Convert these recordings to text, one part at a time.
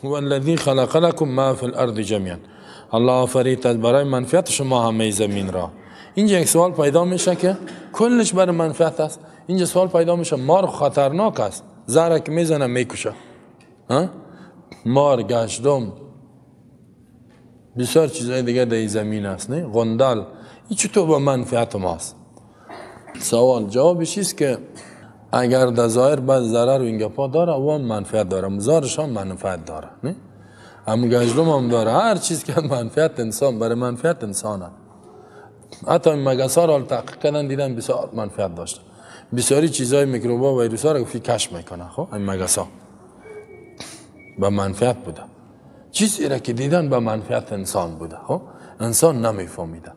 هو الذی خلق لكم ما فی الارض جميعا. الله آفرید برای منفعت شما همه زمین را. اینجا یک سوال پیدا میشه که کلش برای منفعت است. اینجا سوال پیدا میشه مار خطرناک است، زهره که میزنه میکشه، مار، گشدم، بسیار چیزهای دیگه در زمین است، نه غندل، این چطور با منفعت ماست؟ سوال جوابش است که اگر در ظاهر بعد ضرر و این گپا داره و هم منفعت داره، مزارش هم منفعت داره، نه هم گشدم هم داره، هر چیز که منفعت انسان برای منفعت انسان است. حتی این مگسا را تحقیق کردن دیدن بسیار منفعت داشته، بسیاری چیزهای میکروبا و ویروس‌ها را گفتی کشف میکنه. خب این مگسا به منفعت بوده، چیزی را که دیدن به منفعت انسان بوده. خب انسان نمیفهمیده،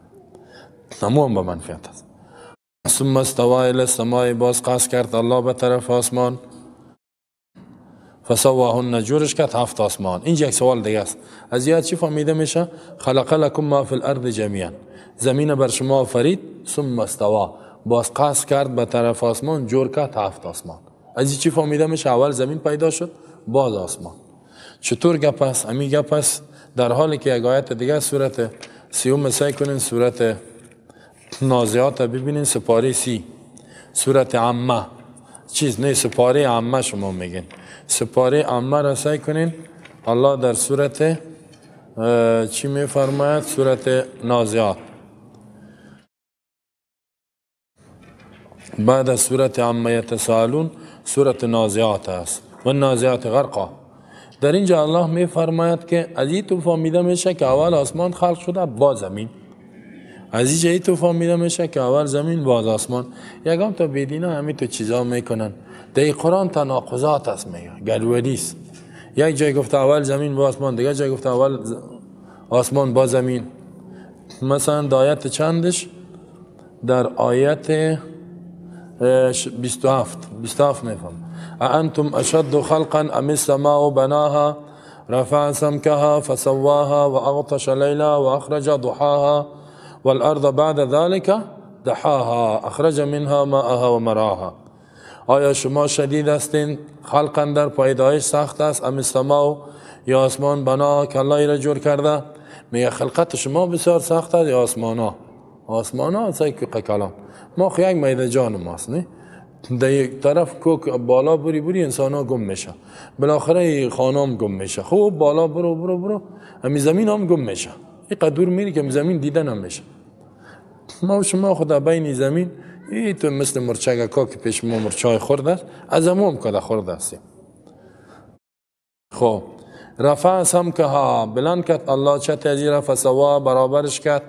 همو هم به منفعت است. ثم استوى الى السماء، باز قصد کرد الله به طرف آسمان، فسواهن، جورش کرد هفت آسمان. اینجا یک سوال دیگه است، از یاد چی فهمیده میشه؟ خلق لكم ما فی الارض جميعا، زمین بر شما آفرید، ثم استوى، باز قصد کرد به طرف آسمان، جور کرد هفت آسمان. از این چی فهمیده میشه؟ اول زمین پیدا شد باز آسمان. چطور گپ است؟ امی گپ است در حالی که یک آیت دیگه سورت 30 سعی کنین سورت نازعات ببینین، سپاره 30، سورت عمه چیز نه، سپاره عمه شما میگین، سپاره عمه را سعی کنین. الله در سورت چی میفرماید؟ سورت نازعات بعد از سورت عمه یتساءلون سورت نازعات است، و النازعات غرقا. در اینجا الله میفرماید که از این تو فهمیده میشه که اول آسمان خلق شده با زمین. از اینجا این تو فهمیده میشه که اول زمین باز آسمان. یکم تا بیدینا همین تو چیزا میکنن. در قرآن تناقضات است، میگه گلوری است. یک جای گفته اول زمین با آسمان، دیگه جای گفته اول آسمان با زمین. مثلا در آیت چندش؟ در آیت 27 میفهم أأنتم أشد خلقا أم السماء بناها رفع سمكها فسواها وأغطش ليلها وأخرج ضحاها والأرض بعد ذلك دحاها أخرج منها ماءها ومرعاها. آیا شما شدید هستین؟ خلقا در پیدایش سخت است. ام السماء یا آسمان بنا که الله را جور کرده. میگه خلقت شما بسیار سخت است یا آسمان ها؟ آسمان ها کلام ما خو یک میده جان ماست، نه؟ در یک طرف کوک بالا بری بری انسان ها گم میشه، بالاخره خانم گم میشه. خوب بالا برو برو برو همی زمین هم گم میشه، این دور میری که زمین دیده نمیشه. ما و شما خدا بین زمین ای تو مثل مرچک که پیش ما مرچای خورده است، از هم کده خورده هستیم. خب رفع سمکها، بلند کرد الله چت ازیره، فسوا برابرش کرد،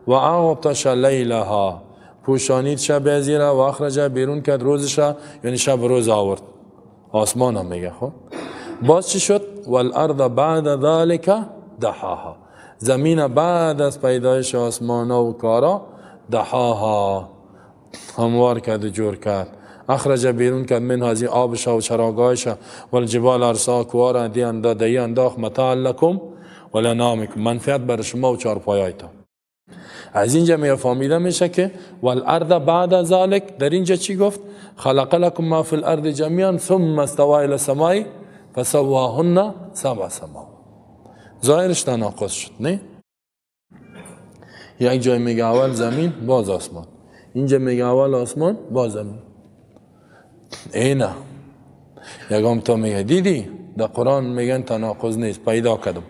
و اغطش لیلها، پوشانید شب ازیره، و اخرج بیرون کرد روزش، یعنی شب روز آورد. آسمان هم میگه. خب باز چی شد؟ والارض بعد ذلك دحاها، زمین بعد از پیدایش آسمان و کارا دحاها هموار کرد و جور کرد. اخرج بیرون کرد من هذه آبش و چراگاهش، والجبال ارسا، کوارا دی اندا دی انداخت، متاع لکم ولنامکم، منفعت بر شما و چارپایایتان. از اینجا می فهمیده میشه که والارض بعد ذلك، در اینجا چی گفت؟ خلق لكم ما فی الارض جميعا ثم استوى الى السماء فسواهن سبع سماوات. ظاهرش تناقض شد، نه؟ یک جای میگه اول زمین باز آسمان، اینجا میگه اول آسمان باز زمین. اینه یکم تا میگه دیدی در قرآن میگن تناقض نیست، پیدا کردم.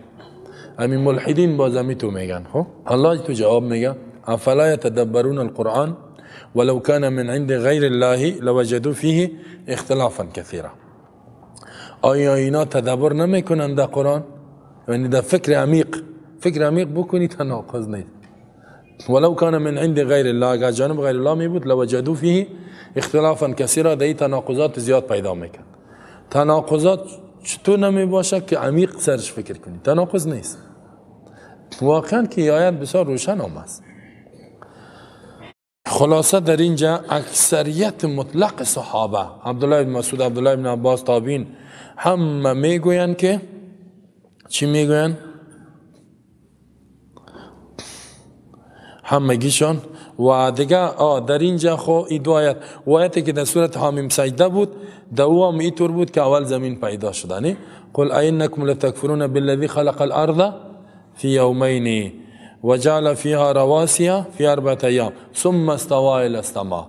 همین ملحدین باز همی تو میگن. خب الله تو جواب میگه افلا یتدبرون القرآن ولو كان من عند غیر الله لوجدوا فیه اختلافا کثیرا. آیا اینا تدبر نمیکنن در قرآن؟ یعنی در فکر عمیق، فکر عمیق بکنی تناقض نیست. ولو كان من عند غیر الله، اگر جانب غیر الله می بود لوجدوا فیه اختلافا کثیرا، در این تناقضات زیاد پیدا میکرد. تناقضات چطور نمی باشه که عمیق سرش فکر کنی؟ تناقض نیست واقعا که آیت بسیار روشن هم است. خلاصه در اینجا اکثریت مطلق صحابه، عبدالله بن مسعود، عبدالله بن عباس، تابعین، همه میگویند که چی میگویند؟ همگیشان. و دیگه در اینجا خو این دو آیت، و آیتی که در سورت حامیم سجده بود، در او هم اینطور بود که اول زمین پیدا شده. نه قل أئنكم لتكفرون بالذي خلق الأرض في يومين وجعل فيها رواسي في 4 أيام ثم استوى إلى السماء.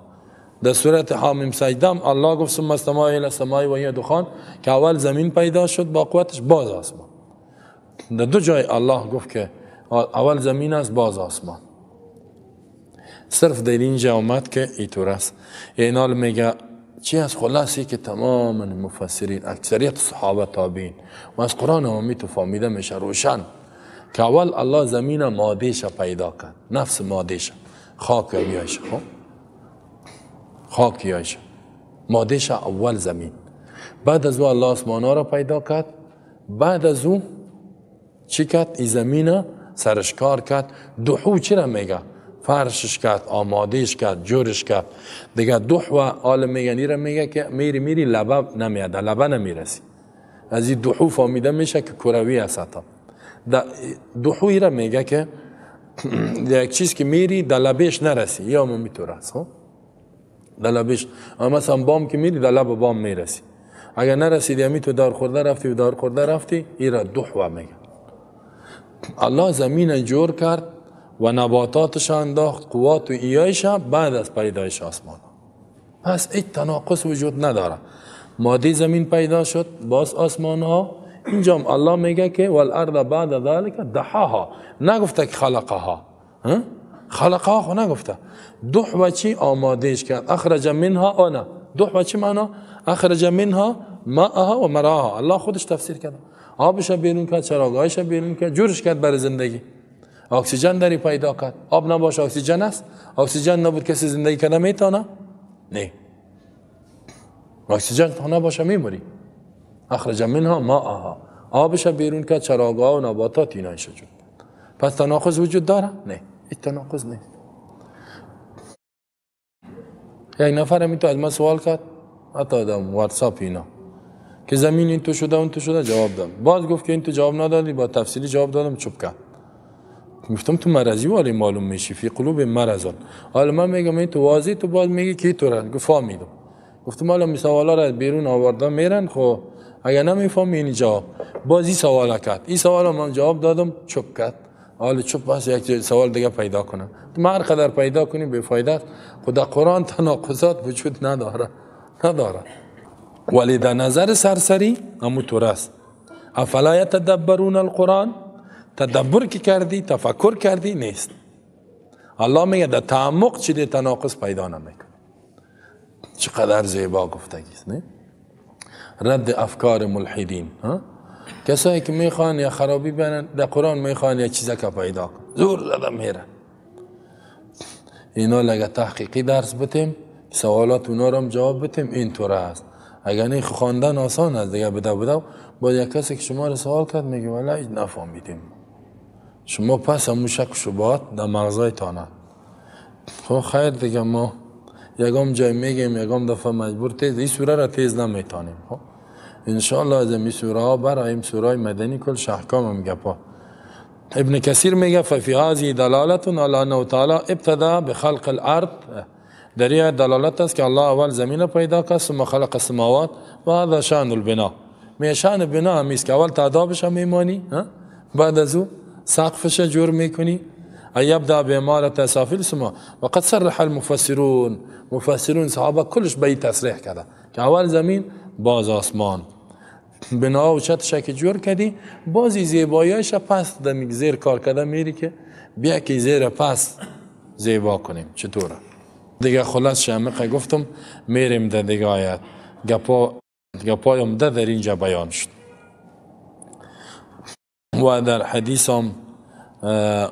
در سورة حامیم سجدم الله گفت ثم استوى إلى السماء وهي دخان، که اول زمین پیدا شد با قوتش، باز آسمان. در دو جای الله گفت که اول زمین است باز آسمان. صرف در اینجا آمد که اینطور است. اینال میگه چی از خلاصی که تمام مفسرین اکثریت صحابه تابعین و از قرآن هم تو فهمیده میشه روشن که اول الله زمین مادهش پیدا کرد، نفس مادهش، خاک یایش، خب خاک یایش، مادهش اول زمین. بعد از او الله آسمان ها را پیدا کرد. بعد از او چی کرد؟ این زمین سرش کار کرد. دحو چرا میگه؟ فرشش کرد، آمادهش کرد، جورش کرد. دیگه دح و عالم میگن ایره میگه که میری میری لبه نمیاد، لبه نمیرسی. از این دحو فهمیده میشه که کروی است. حتی دحو ایره میگه که یک چیز که میری در لبهش نرسی، یا میتونه است. خب در لبهش، مثلا بام که میری در لب بام میرسی، اگر نرسیدی همی تو دار خورده رفتی و دار خورده رفتی، ایره دحو میگه. الله زمین جور کرد و نباتاتش انداخت، قوات و ایایش بعد از پیدایش آسمان. پس این تناقض وجود نداره. ماده زمین پیدا شد، باز آسمان ها. اینجا الله میگه که والارض بعد ذلك دحاها، نگفته که خلقها، خلقها خو نگفته. دح چی آمادهش کرد، اخرج منها آنا. دح چی معنا؟ اخرج منها ماءها و مرعاها. الله خودش تفسیر کرد. آبش بیرون کرد، چراگاهش بیرون کرد، جورش کرد برای زندگی. اکسیژن داری پیدا کرد. آب نباشه اکسیژن است، اکسیژن نبود کسی زندگی کنه میتونه؟ نه. اکسیژن نباشه میموری. اخرج منها ماءها، آبش بیرون کرد، چراگاه و نباتات اینایش جور. پس تناقض وجود داره؟ نه، این تناقض نیست. یک نفر همی تو از من سوال کرد، حتی دم واتساپ اینا، که زمین این تو شده اون تو شده، جواب دادم. باز گفت که این تو جواب ندادی، با تفصیلی جواب دادم، چوب کرد. گفتم تو مرضی والی معلوم میشی، فی قلوب مرضان. حالا من میگم این تو واضح، تو باز میگی کی تو رن. گفت فهمیدم. گفتم حالا می سوالا را بیرون آوردم میرن، خب اگر نمیفهمی این جواب. باز این سوالا کرد، این سوالا من جواب دادم، چوب کرد. حالا چوب بس یک سوال دیگه پیدا کنم. تو هر قدر پیدا کنی بی فایده است. خدا قرآن تناقضات وجود نداره، نداره. ولی در نظر سرسری همون طور است. افلا یتدبرون القرآن، تدبر که کردی، تفکر کردی، نیست. الله میگه در تعمق چیزی تناقض پیدا نمیکنه. چقدر زیبا گفتگی است، نه؟ رد افکار ملحدین، ها؟ کسایی که میخوان یا خرابی بنن در قرآن، میخوان یا چیزا که پیدا کن، زور زده میرن. اینا لگه تحقیقی درس بتیم، سوالات اونا رو هم جواب بتیم، این طور است. اگر نه خواندن آسان است دیگه، بده بده. با یک کسی که شما رو سوال کرد میگه والله نفهمیدیم. شما پس همون شک و شبهات در مغزایتانه. خب خیر دیگه، ما یگام جای میگیم، یگام دفعه مجبور تیز این سوره را تیز نمیتانیم. خب انشاءالله از این سوره ها برایم سوره مدنی کل احکام هم گپا. ابن کثیر میگه ففی هذه دلالة علی انه تعالی ابتدا بخلق الارض، در این دلالت است که الله اول زمین پیدا کرد، ثم خلق السماوات و هذا شان البنا. می شان بنا همیست که اول تعدابش هم میمانی، بعد از او سقفش جور میکنی. یبدا بعمارة اسافل ثم وقد صرح المفسرون، مفسرون صحابه کلش به این تصریح کرده که اول زمین باز آسمان. بنا و چتش که جور کردی، بازی زیباییش پس دمی زیر کار کرده میری که بیا که زیر پس زیبا کنیم. چطوره دیگه؟ خلاص شمقه گفتم میریم در دیگه آیت. گپایم ده در اینجا بیان شد و در حدیث هم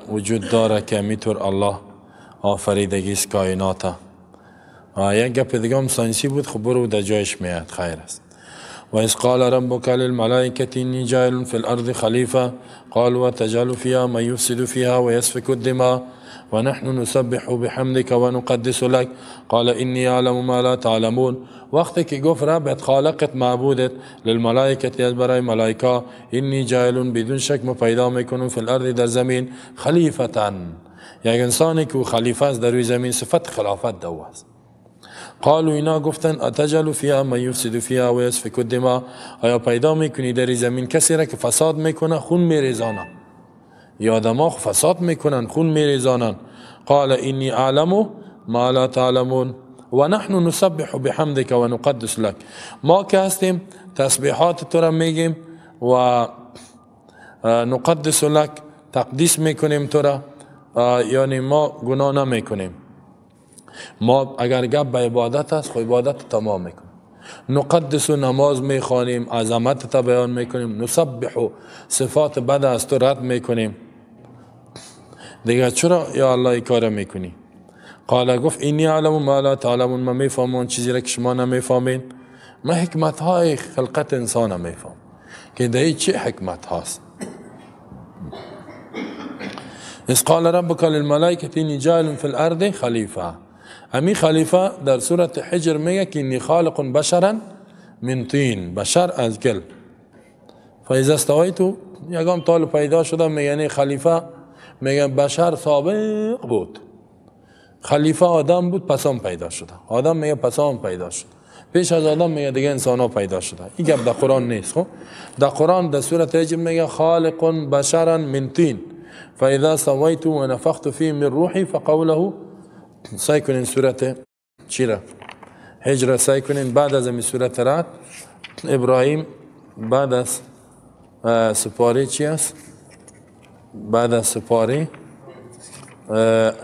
وجود داره که میتور الله آفریدگی است کائنات. یک گپ دیگه هم ساینسی بود، خب برو در جایش میاد، خیر است. و اذ قال ربك للملائكة إني جاعل في الأرض خليفة قالوا وتجعل فيها من يفسد فيها ويسفك الدماء ونحن نسبح بحمدك ونقدس لك قال إني أعلم ما لا تعلمون. وقتی که گفت ربت خالقت معبودت للملائکه از برای ملائکه إني جاعل بدون شک ما پیدا میکنم فی الارض در زمین خلیفتا، یک انسانی که خلیفه است در روی زمین، صفت خلافت دو است. قالوا اینا گفتن اتجعل فیها من یفسد فیها و یسفک الدماء، آیا پیدا میکنی در زمین کسی را که فساد میکنه، خون میریزانه؟ یا آدم‌ها فساد میکنن، خون میریزانن. قال اینی اعلم ما لا تعلمون و نحن نسبح بحمدک و نقدس لک. ما که هستیم تسبیحات تو را میگیم و نقدس لک، تقدیس میکنیم تو را، یعنی ما گناه نمیکنیم. ما اگر گپ به عبادت است خو عبادت تمام میکنیم. نقدس و نماز میخوانیم، عظمت تا بیان میکنیم، نسبح و صفات بد از تو رد میکنیم. دیگه چرا یا الله این کار میکنی؟ قال گفت اینی اعلم ما لا تعلمون، من میفهمم اون چیزی را که شما نمیفهمین. من حکمت های خلقت انسان میفهم که در چه حکمت هاست. اذ قال ربک للملائکة اینی جاعل فی الارض خلیفه. امی خلیفه در سورة حجر میگه که اینی خالق بشرا من طین، بشر از گل. فاذا استویت، یگام طال پیدا شده، میگه یعنی خلیفه، میگه بشر سابق بود، خلیفه آدم بود، پسام پیدا شده. آدم میگه پسام پیدا شد، پیش از آدم میگه دیگه انسان ها پیدا شده. این گپ در قرآن نیست. خب در قرآن در سورة حجر میگه خالق بشرا من طین فاذا سویت و نفخت فیه من روحی فقوله. سعی کنین سورة چی را؟ حجر سعی کنین بعد از این سورة رعد ابراهیم، بعد از سپاره چی است؟ بعد از سپاره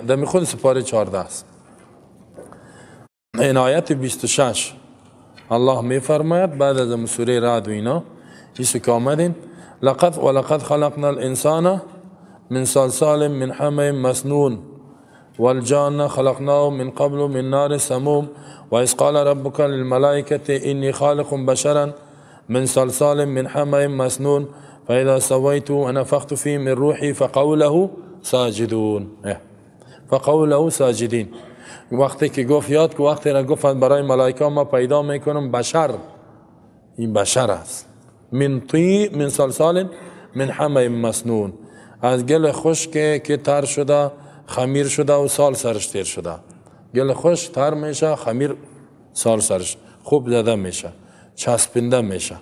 در خود سپاره 14 است. این آیت 26 الله می فرماید بعد از سوره رعد و اینا ایسو که آمدین، لقد ولقد خلقنا الانسان من صلصال من حمأ مسنون والجان خلقناه من قبل من نار سموم وإذ قال ربك للملائكة إني خالق بشرا من صلصال من حمأ مسنون فإذا سويت ونفخت فيه من روحي فقوله ساجدون. فقوله ساجدین. وقتی که گفت یاد که وقتی را گفت برای ملائکه ما پیدا میکنم بشر، این بشر است، من طی من صلصال من حمأ مسنون، از گل خشک که تر شده، خمیر شده و سال سرش تیر شده. گل خشک تر میشه، خمیر سال سرش خوب زده میشه، چسبنده میشه.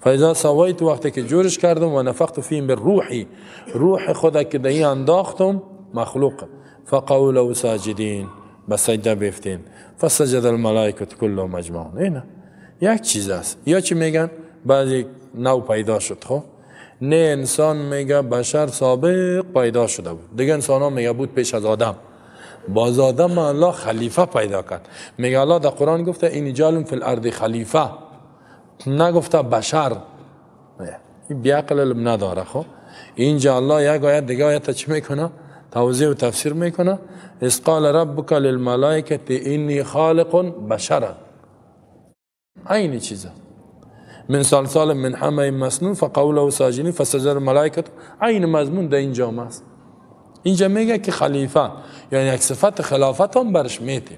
فاذا سویت، وقتی که جورش کردم، و نفخت فیه من روحی، روح خدا که در این انداختم مخلوق، فقولوا ساجدین، به سجده بیفتین. فسجد الملائکه كلهم اجمعون. اینه یک چیز است. یا چی میگن؟ بعضی نو پیدا شد. خب نه انسان میگه بشر سابق پیدا شده بود، دیگه انسان ها میگه بود پیش از آدم. باز آدم الله خلیفه پیدا کرد. میگه الله در قرآن گفته اینی جعل فی الارض خلیفه، نگفته بشر. این بیعقل علم نداره. خب اینجا الله یک آیت دیگه آیت چی میکنه؟ توضیح و تفسیر میکنه. اذ قال ربک للملائکه اینی خالق بشرا، عین چیزه، من صلصال من حمأ مسنون فقوله ساجدین فسجد الملائکه. عین مضمون در اینجا است. اینجا میگه که خلیفه، یعنی یک صفت خلافت هم برش میتیم.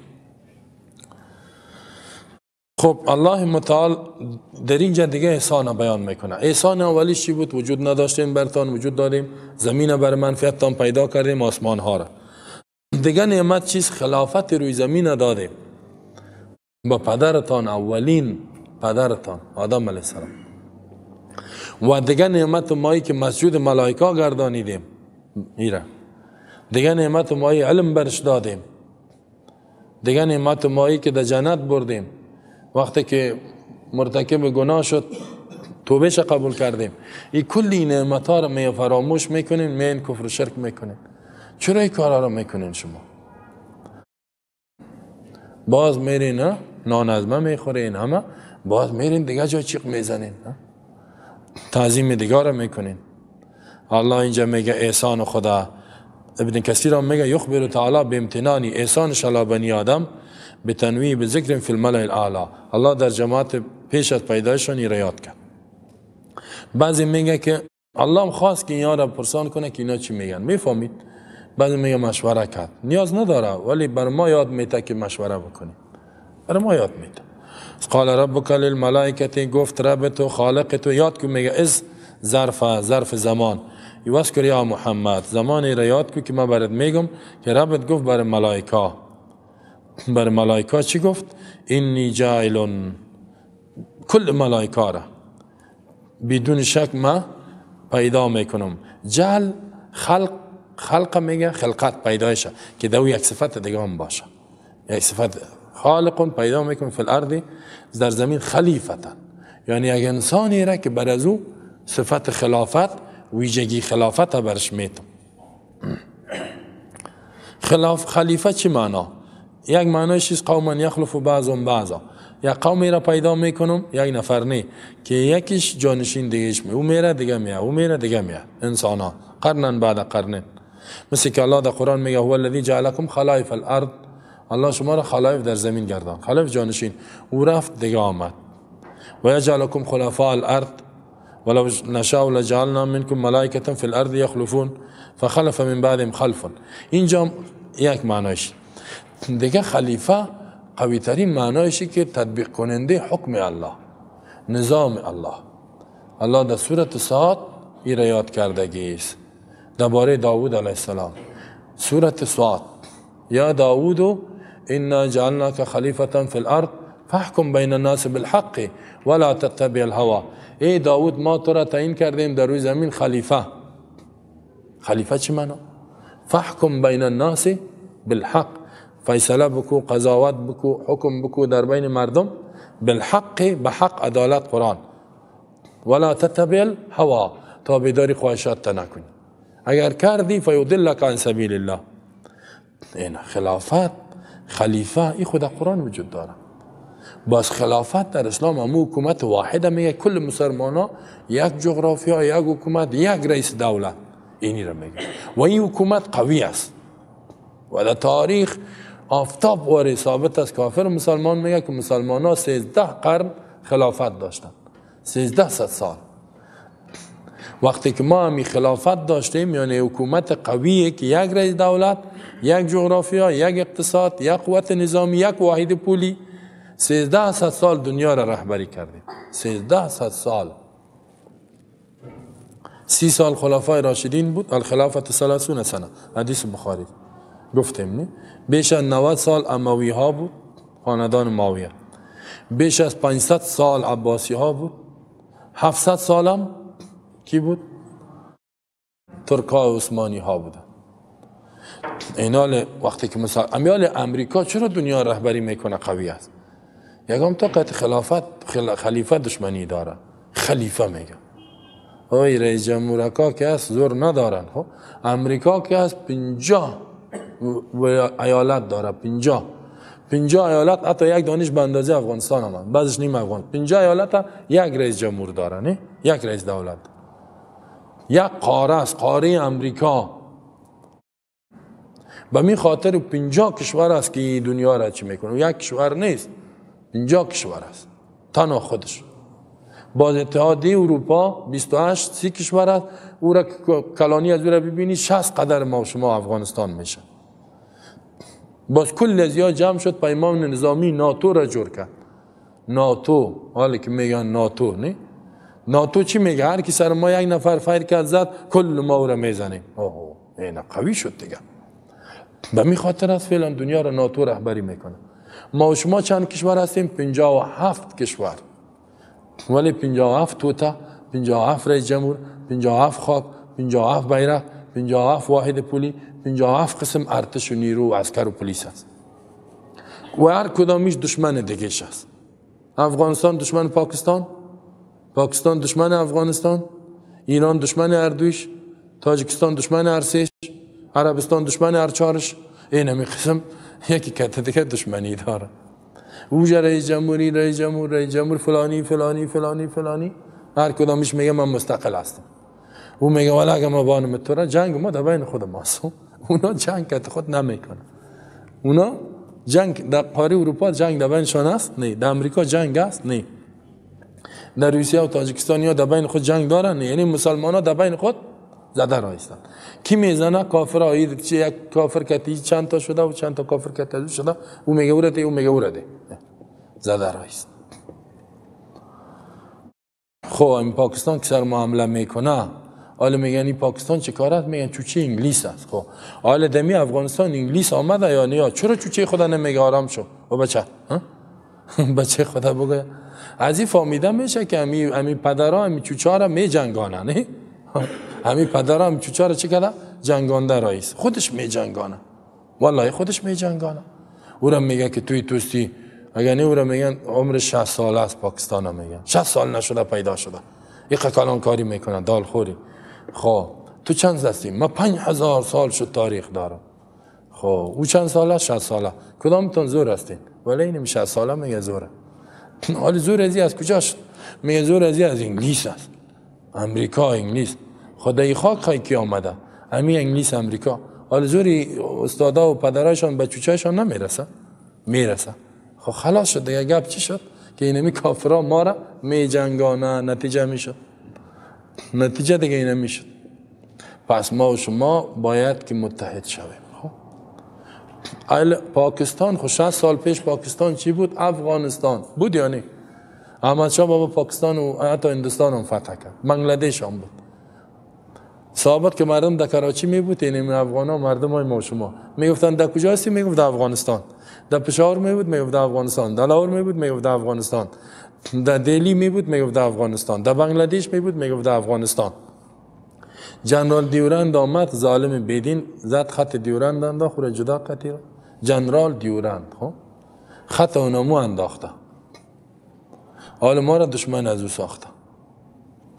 خب الله متعال در اینجا دیگه احسان بیان میکنه. احسان اولیش چی بود؟ وجود نداشتیم برتان وجود دادیم، زمین بر منفعتتان پیدا کردیم، آسمان ها را. دیگه نعمت چیز؟ خلافت روی زمین دادیم با پدرتان، اولین پدرتان آدم علیه السلام. و دیگه نعمت مایی که مسجود ملائکه گردانیدیم ایره. دیگه نعمت مایی علم برش دادیم. دیگه نعمت مایی که در جنت بردیم، وقتی که مرتکب گناه شد توبهش قبول کردیم. این کلی نعمت ها رو می فراموش میکنین، می کفر و شرک میکنین. چرا این کارا رو میکنین شما؟ باز میرین نان از من میخورین، همه باز میرین دیگه جای چیق میزنین، تعظیم دیگه رو میکنین. الله اینجا میگه احسان خدا. ابن کثیر هم میگه یخبر تعالی بامتنانی احسانش علی بنی آدم به تنویع به ذکر فی الملأ الاعلی. الله در جماعت پیش از پیدایشان را یاد کرد. بعضی میگه که الله هم خواست که اینا را پرسان کنه که اینا چی میگن، میفهمید؟ بعضی میگه مشوره کرد، نیاز نداره، ولی بر ما یاد میته که مشوره بکنیم، بر ما یاد میته. قال ربک للملائکه، گفت رب تو خالق تو، یاد که میگه از ظرف زمان، یوسکر یا محمد، زمانی را یاد کو که من برات میگم که ربت گفت بر ملائکه. بر ملائکه چی گفت؟ اینی جاعل، کل ملائکه را بدون شک ما پیدا میکنم. جعل خلق، خلق میگه خلقت پیدایشه که دو یک صفت دیگه هم باشه، یک صفت خالق پیدا میکنم فی الارض در زمین خلیفتا، یعنی یک انسانی را که بر از او صفت خلافت ویژگی خلافت برش میتم. خلاف خلیفه چی معنا؟ یک معنایش است قوما یخلف بعضهم بعضا، یک قومی را پیدا میکنم یک نفر نه که یکیش جانشین دیگهش می، او میره دیگه میه، او میره دیگه میه، انسان ها قرنا بعد قرن. مثل که الله در قرآن میگه هو الذی جعلکم خلایف الارض، الله شما را خلایف در زمین گردان، خلایف جانشین، او رفت دیگه آمد. و یجعلکم خلفاء الارض ولو نشاء لجعلنا منکم ملائکة فی الارض یخلفون فخلف من بعدهم خلف. اینجا یک معنایش دیگه خلیفه قوی ترین معنایشی که تطبیق کننده حکم الله، نظام الله. الله در سورة صاد ای را یاد کردگی است درباره داوود علیه السلام. سورة صاد یا داوود انا جعلناک خلیفة فی الارض فاحکم بین الناس بالحق ولا تتبع الهوى. ای داوود ما تو را تعیین کردیم در روی زمین خلیفه. خلیفه چی معنا؟ فاحکم بین الناس بالحق، فیصله بکو، قضاوت بکو، حکم بکو در بین مردم بالحق، به حق، عدالت، قرآن. ولا تتبع الهوى، تابعداری خواهشات نکنی، اگر کردی فیضلک عن سبیل الله. این خلافت خلیفه این خود قرآن وجود داره. باز خلافت در اسلام همو حکومت واحده میگه کل مسلمان ها یک جغرافیا، یک حکومت، یک رئیس دولت، اینی را میگه. و این حکومت قوی است و در تاریخ آفتاب واری ثابت است. کافر مسلمان میگه که مسلمان ها 13 قرن خلافت داشتن، 1300 سال. وقتی که ما همی خلافت داشتیم، یعنی حکومت قویه که یک رئیس دولت، یک جغرافیا، یک اقتصاد، یک قوت نظامی، یک واحد پولی، 1300 سال دنیا را رهبری کردیم. 1300 سال. 30 سال خلفای راشدین بود، الخلافت 30 سنه، حدیث بخاری گفتیم نه؟ بیش از 90 سال اموی ها بود، خاندان معاویه. بیش از 500 سال عباسی ها بود. 700 سالم کی بود؟ ترکا و عثمانی ها بودن. اینال وقتی که مثلا امیال امریکا چرا دنیا رهبری میکنه قوی است؟ یکم تا قط خلافت خلیفه دشمنی داره. خلیفه میگه اوی رئیس جمهورکا که هست زور ندارن. خب امریکا که هست 50 ایالت داره، 50 ایالت، حتی یک دانش به اندازه افغانستان هم، بعضش نیم افغان. 50 ایالت یک رئیس جمهور داره، نه یک رئیس دولت. یک قاره است، قاره امریکا. به می خاطر 50 کشور است که دنیا را چی میکنه. یک کشور نیست، 50 کشور است تنها خودش. باز اتحادیه اروپا 28 30 کشور است، او را کلانی از او را ببینی 60 قدر ما و شما افغانستان میشه. باز کل از یا جمع شد پیمان نظامی ناتو را جور کرد. ناتو، حالی که میگن ناتو، نه؟ ناتو چی میگه؟ هر کی سر ما یک نفر فیر کرد زد، کل ما او را میزنیم. اوه اینا قوی شد دیگه. به می خاطر است فعلا دنیا را ناتو رهبری میکنه. ما و شما چند کشور هستیم؟ 57 کشور. ولی 57 توته، 57 رئیس جمهور، 57 خاک، 57 بیرق، 57 واحد پولی، 57 قسم ارتش و نیرو و عسکر و پلیس است. و هر کدامیش دشمن دیگهش است. افغانستان دشمن پاکستان، پاکستان دشمن افغانستان، ایران دشمن اردویش، تاجیکستان دشمن ارسیش، عربستان دشمن ارچارش. این همی قسم یکی که دیگه دشمنی داره. اوجا رئیس جمهوری، رئیس جمهور، رئیس جمهور فلانی فلانی فلانی فلانی، هر کدامش میگه من مستقل هستم. او میگه والا اگه ما بانم تو جنگ ما در بین خود ماست. اونا جنگ که خود نمیکنه. اونا جنگ در قاره اروپا جنگ در بینشان است؟ نه. در امریکا جنگ است؟ نه. در روسیه و تاجیکستان یا در بین خود جنگ دارن؟ نه. یعنی مسلمان ها در بین خود زده را هستند. کی میزنه؟ کافر. یک کافر که چند تا شده و چند تا کافر که شده، او میگه او رده، او میگه او رده، زده را است. خب این پاکستان که سر ما حمله میکنه، حالا میگن این پاکستان چه کار است؟ میگن چوچه انگلیس است. خب حالا دمی افغانستان انگلیس آمده یا نه؟ چرا چوچه خدا نمیگه آرام شو و بچه بچه خدا بگه. از این فهمیده میشه که امی پدرها امی چوچه را می جنگانه، نه؟ امی پدرها امی چوچه را چه کرده؟ جنگانده رئیس خودش می جنگانه، والله خودش می جنگانه. او را میگه که توی توستی، اگر نه او را میگن عمر 60 ساله است، پاکستان میگن 60 سال نشده پیدا شده، یک کلان کاری میکنه دالخوری. خب تو چند هستی؟ ما 5000 سال شد تاریخ دارم. خب او چند ساله؟ 60 ساله. کدامتون زور هستین؟ ولی اینم 60 ساله میگه زوره. حالا زور ازی از کجا شد؟ میگه زور ازی از انگلیس است، امریکا انگلیس. خدای خاک خواهی کی آمده؟ امی انگلیس امریکا. حالا زوری استادا و پدرایشان به چوچایشان نمیرسه؟ میرسه. خب خلاص شد دیگه. گپ چی شد؟ که اینمی کافرا ما را می جنگانه، نتیجه میشد، نتیجه دیگه اینه میشد. پس ما و شما باید که متحد شویم. خب پاکستان خب 60 سال پیش پاکستان چی بود؟ افغانستان بود یا نه؟ احمد شاه بابا پاکستان و حتی هندوستان هم فتح کرد، بنگلادش هم بود. سابق که مردم در کراچی می بود، اینمی افغان ها مردم های ما و شما میگفتن در کجا هستی؟ میگفت در افغانستان. در پشاور می بود، میگفت در افغانستان. در لاهور می بود، میگفت در افغانستان. در دلی می بود، میگفت در افغانستان. در بنگلادش می بود، میگفت در افغانستان. جنرال دیورند آمد، ظالم بیدین زد خط دیورند انداخت، او جدا قطیر. جنرال دیورند خب خط اونمو انداخته، حال ما را دشمن از او ساخته،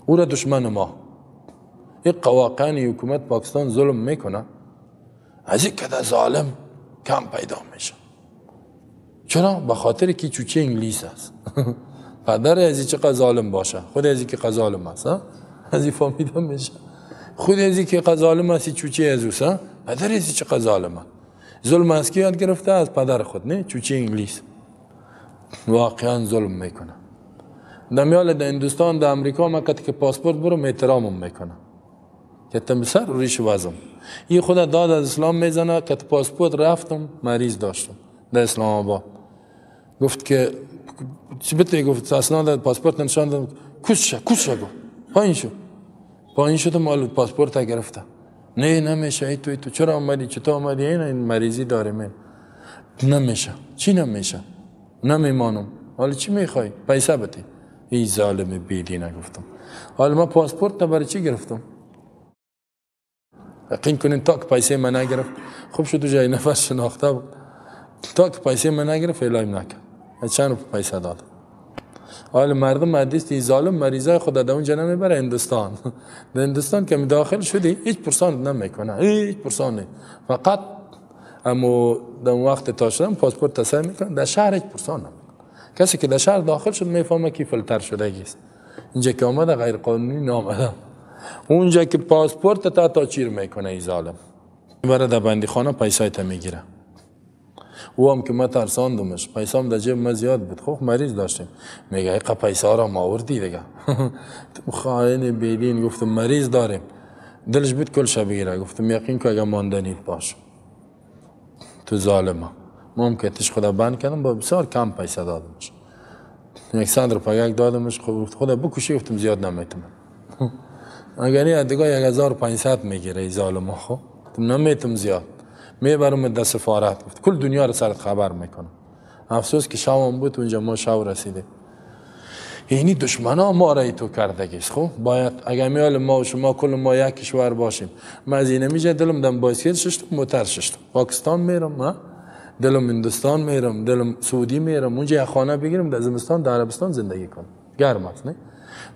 او را دشمن ما. این واقعا حکومت پاکستان ظلم میکنه، از این کده ظالم کم پیدا میشه. چرا؟ به خاطر که چوچه انگلیس است. پدر از این چقدر ظالم باشه، خود از این که ظالم است، از این فهمیده میشه. خود از این که ظالم است، چوچه از اوست، پدر از این چقدر ظالم است. ظلم از کی یاد گرفته؟ از پدر خود، نه چوچه انگلیس. واقعا ظلم میکنه. دمیال در هندوستان در امریکا ما که پاسپورت برم احترامم میکنه، که تم سر ریش وزم. این خود داد از اسلام میزنه که پاسپورت رفتم مریض داشتم در اسلام آباد. گفت که چی بته؟ گفت اسناد پاسپورت نشان دادم. کوش کوش گفت پایین شو. پایین شدم، مال پاسپورت گرفته. نه نمیشه، ای تو چرا آمدی؟ چطور آمدی؟ این مریضی داریم. این نمیشه. چی نمیشه؟ نمیمانم. حالا چی میخوای؟ پیسه بده. ای ظالم بیدینه. گفتم حالا ما پاسپورت برای چی گرفتم؟ یقین کنین تا که پیسه من نگرفت، خوب شد جای نفس شناخته بود، تا که پیسه من نگرفت اعلام نکرد. چند روپیه پیسه داد. حالا مردم حدیث ای ظالم مریضای خود در اونجا نمیبره هندوستان. در هندوستان که داخل شدی هیچ پرسان نمیکنه، هیچ پرسان نه. فقط اما در وقت تا شدن پاسپورت تصحیح میکنه. در شهر هیچ پرسان نمیکنه. کسی که در شهر داخل شد میفهمه که فیلتر شدگی است. اینجا که آمده غیر قانونی نامده. اونجا که پاسپورت تا چیر میکنه ای ظالم. میبره در بندی خانه پیسای تا میگیره. او هم که ما ترساندمش، پیسام در جیب ما زیاد بود، خب مریض داشتیم. میگه ایقا پیسا را ما آوردی دیگه. خائن بیدین. گفتم مریض داریم. دلش بود کل شب بگیره. گفتم یقین که اگه ماندنیت باش تو ظالمه. ما هم که تش خدا بند کردم، با بسیار کم پیسه دادمش، 100 روپیه دادمش. خب خدا بکشی. گفتم زیاد نمیتونم. اگر نه دیگه 1500 میگیره ای ظالمه. خب نمیتونم زیاد، میبرم در سفارت. گفت کل دنیا رو سرت خبر میکنم. افسوس که شام بود اونجا، ما شو رسیده. یعنی دشمنا ما را تو کردگیست. خب باید اگر میال ما و شما کل ما یک کشور باشیم. من از اینه میشه دلم دم بایسکل ششتم، موتر ششتم، پاکستان میرم، دلم هندوستان میرم، دلم سعودی میرم، اونجا یک خانه بگیرم در زمستان در عربستان زندگی کنم، گرم است نه؟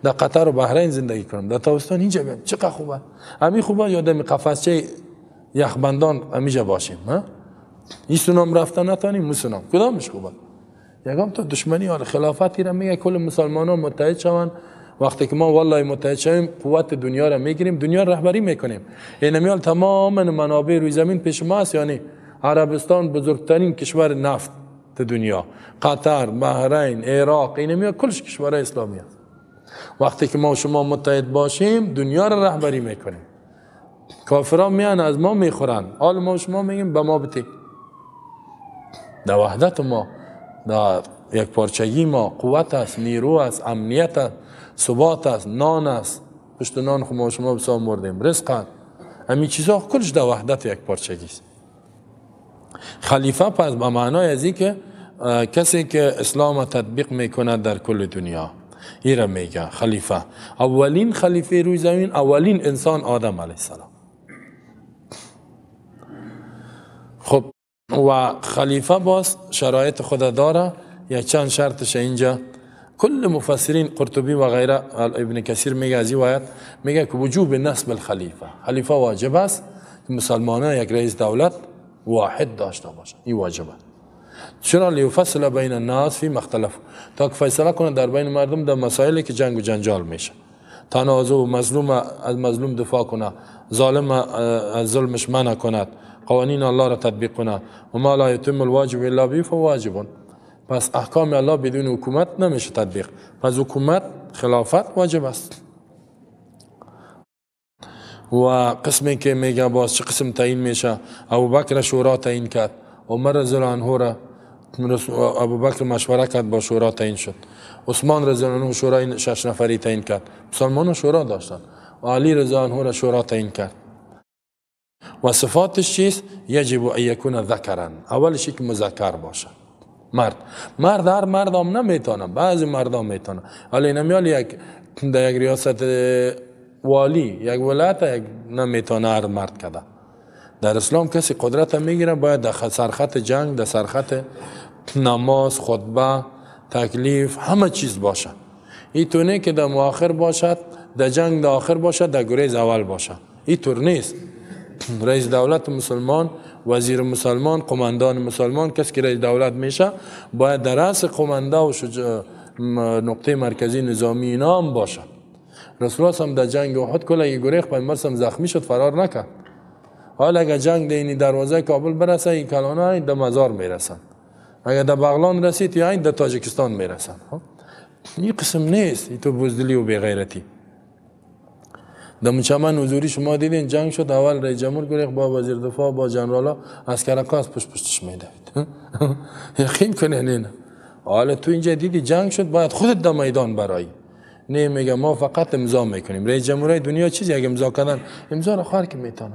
در قطر و بحرین زندگی کنم، در تابستان اینجا بیام. چقدر خوبه. همین خوبه یادم قفسچه یخبندان همیشه باشیم. ها این سونام رفتن نتانیم، مسونام کدامش خوبه؟ یکم تا دشمنی حال خلافتی را میگه کل مسلمان ها متحد شوند. وقتی که ما والله متحد شویم قوت دنیا را میگیریم، دنیا را رهبری میکنیم. اینمیال تمام منابع روی زمین پیش ما است. یعنی عربستان بزرگترین کشور نفت دنیا، قطر، بحرین، عراق، اینمیال کلش کشورهای اسلامی است. وقتی که ما شما متحد باشیم دنیا را رهبری میکنیم. کافران میان از ما میخورن، حال ما شما میگیم به ما بتی. در وحدت ما، در یک پارچگی ما قوت است، نیرو است، امنیت است، ثبات است، نان است، پشت نان خو ما شما بسا مردیم رزق همین چیزا کلش در وحدت یک پارچگی است. خلیفه پس به معنای از که کسی که اسلام تطبیق میکند در کل دنیا، این را میگه خلیفه. اولین خلیفه روی زمین، اولین انسان آدم علیه السلام. خب و خلیفه باز شرایط خود داره، یا چند شرطش اینجا کل مفسرین قرطبی و غیره ابن کثیر میگه از این آیت میگه که وجوب نصب الخلیفه، خلیفه واجب است که مسلمانان یک رئیس دولت واحد داشته باشند، این واجبه. چرا؟ لیفصل بین الناس فی مختلف، تا که فیصله کنه در بین مردم در مسائلی که جنگ و جنجال میشه، تنازع و مظلوم از مظلوم دفاع کنه، ظالم از ظلمش منع کند، قوانین الله را تطبیق کنه. و ما لا یتم الواجب الا به فواجب. پس احکام الله بدون حکومت نمیشه تطبیق، پس حکومت خلافت واجب است. و قسمی که میگه باز چه قسم تعیین میشه، ابوبکر شورا تعیین کرد، عمر رضی الله عنه را ابوبکر مشوره کرد با شورا تعیین شد، عثمان رضی الله عنه شورای 6 نفری تعیین کرد، مسلمانان شورا داشتند، و علی رضی الله عنه را شورا تعیین کرد. و صفاتش چیست؟ یجب ان یکون ذکرا، اولش که مذکر باشه، مرد. مرد هر مرد هم نمیتونه، بعضی مردم میتونه. حالا اینم یک در یک ریاست والی یک ولایت یک نمیتونه هر مرد کده. در اسلام کسی قدرت میگیره باید در سرخط جنگ، در سرخط نماز، خطبه، تکلیف، همه چیز باشه. این تو نه که در مؤخر باشد، در جنگ در آخر باشد، در گریز اول باشد، این طور نیست. رئیس دولت مسلمان، وزیر مسلمان، قماندان مسلمان، کسی که رئیس دولت میشه باید در رأس قمانده و نقطه مرکزی نظامی اینا هم باشه. رسول الله هم در جنگ احد کل اگه گریخت پیامبر هم زخمی شد فرار نکرد. حالا اگه جنگ دینی دروازه کابل برسه این کلانه در مزار میرسن، اگه در بغلان رسید یا این در تاجیکستان میرسن. این قسم نیست، این تو بزدلی و بیغیرتی. در چمن حضوری شما دیدین جنگ شد، اول رئیس جمهور گریخت با وزیر دفاع با جنرالا از کرکاس پشت پشتش میدوید. یقین کنین اینه. حالا تو اینجا دیدی جنگ شد باید خودت در میدان برایی. نه میگه ما فقط امضا میکنیم. رئیس جمهورای دنیا چیزی اگه امضا کردن امضا رو خواهر که میتونه.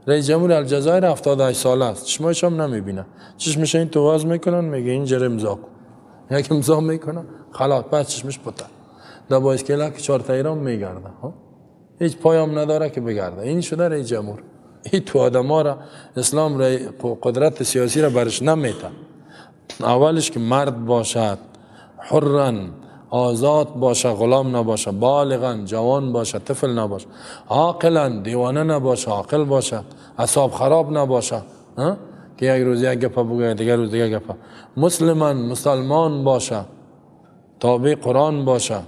رئیس جمهور الجزایر 78 ساله است، چشمایش هم نمیبینه، چشمش این تو واز میکنن میگه اینجا امضا کن، یک امضا میکنه خلاص بعد چشمش پته. در بایسکل که 4 تا ایران میگرده، هیچ پایام نداره که بگرده. این شده رئیس جمهور. این تو آدم را اسلام را قدرت سیاسی را برش نمیته. اولش که مرد باشد، حرن آزاد باشه، غلام نباشه، بالغا جوان باشه، طفل نباشه، عاقلا دیوانه نباشه، عاقل باشه، اعصاب خراب نباشه که یک روز یک گپه بگه دیگر روز دیگر گپه، مسلمان مسلمان باشه، تابع قرآن باشه،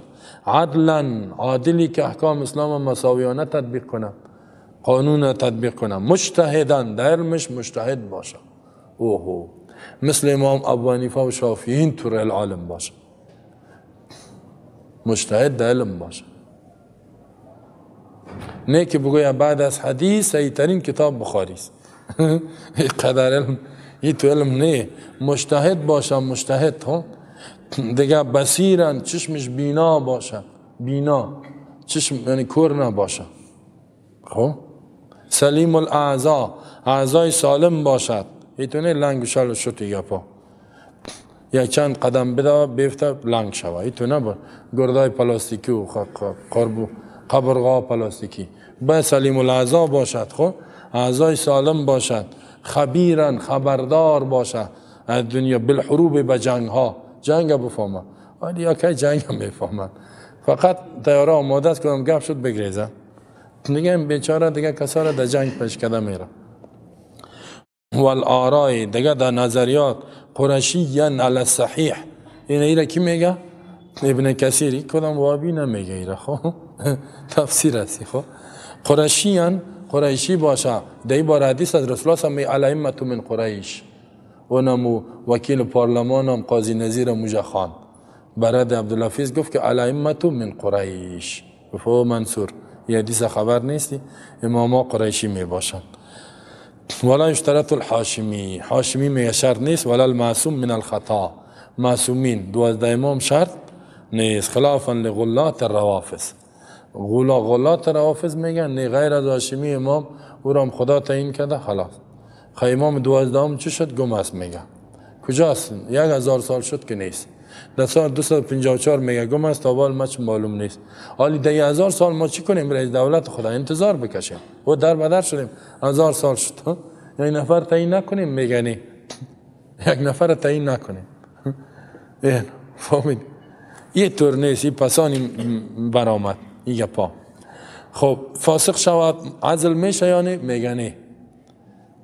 عدلا عادلی که احکام اسلام مساویانه تطبیق کنه، قانون تطبیق کنه، مجتهدا در علمش مجتهد باشه، اوهو مثل امام ابو حنیفه و شافعی این طور العالم باشه، مجتهد در علم باشه، نه که بگویا بعد از حدیث صحیح ترین کتاب بخاری است. قدر علم این تو علم نه، مجتهد باشه، مجتهد ها دیگه، بصیرن چشمش بینا باشه، بینا چشم یعنی کور نباشه، خب سلیم الاعضا اعضای سالم باشد، ایتونه لنگ شل و شد گپا یک چند قدم بده بیفته لنگ شوه، ایتونه با گردای پلاستیکی و قبرغا پلاستیکی، باید سلیم الاعضا باشد، خب اعضای سالم باشد، خبیرن خبردار باشد از دنیا، بالحروب به جنگ ها، جنگ بفهمه، ولی یا که جنگ هم میفهمن، فقط تیاره آماده است کدام گپ شد بگریزن دیگه، این بیچاره دیگه کسا را در جنگ پیش کده میره. والآرای دیگه در نظریات قرشیاً علی الصحیح، این ایره کی میگه؟ ابن کثیری، کدام وابی نمیگه ایره، خب تفسیر هستی. خب قرشیاً قریشی باشه، در این بار حدیث از رسول الله می الائمة من قریش، اونمو وکیل پارلمان هم قاضی نظیر موجه خان براد عبدالحفیظ گفت که الائمة من قریش، گفت او منصور یه حدیث خبر نیستی، اماما قریشی می باشند. ولا یشترط الحاشمی، حاشمی میگه شرط نیست، ولا المعصوم من الخطا، معصومین 12 امام شرط نیست، خلافا لغلات الروافض، غلا غلات روافض میگن نه، غیر از هاشمی امام او را هم خدا تعیین کرده خلاص. خی امام 12 چی شد؟ گم است میگه. کجاست؟ 1000 سال شد که نیست. در سال 254 میگه گم است، تا حال ما چه معلوم نیست. حالی 10000 سال ما چی کنیم؟ رئیس دولت خدا انتظار بکشیم و در بدر شدیم، 1000 سال شد. یک نفر تعیین نکنیم میگه نه، یک نفر تعیین نکنیم. این فهمید؟ یه طور نیست، این پسانی برآمد این گپا. خب فاسق شود عزل میشه یا نه؟ میگه نه.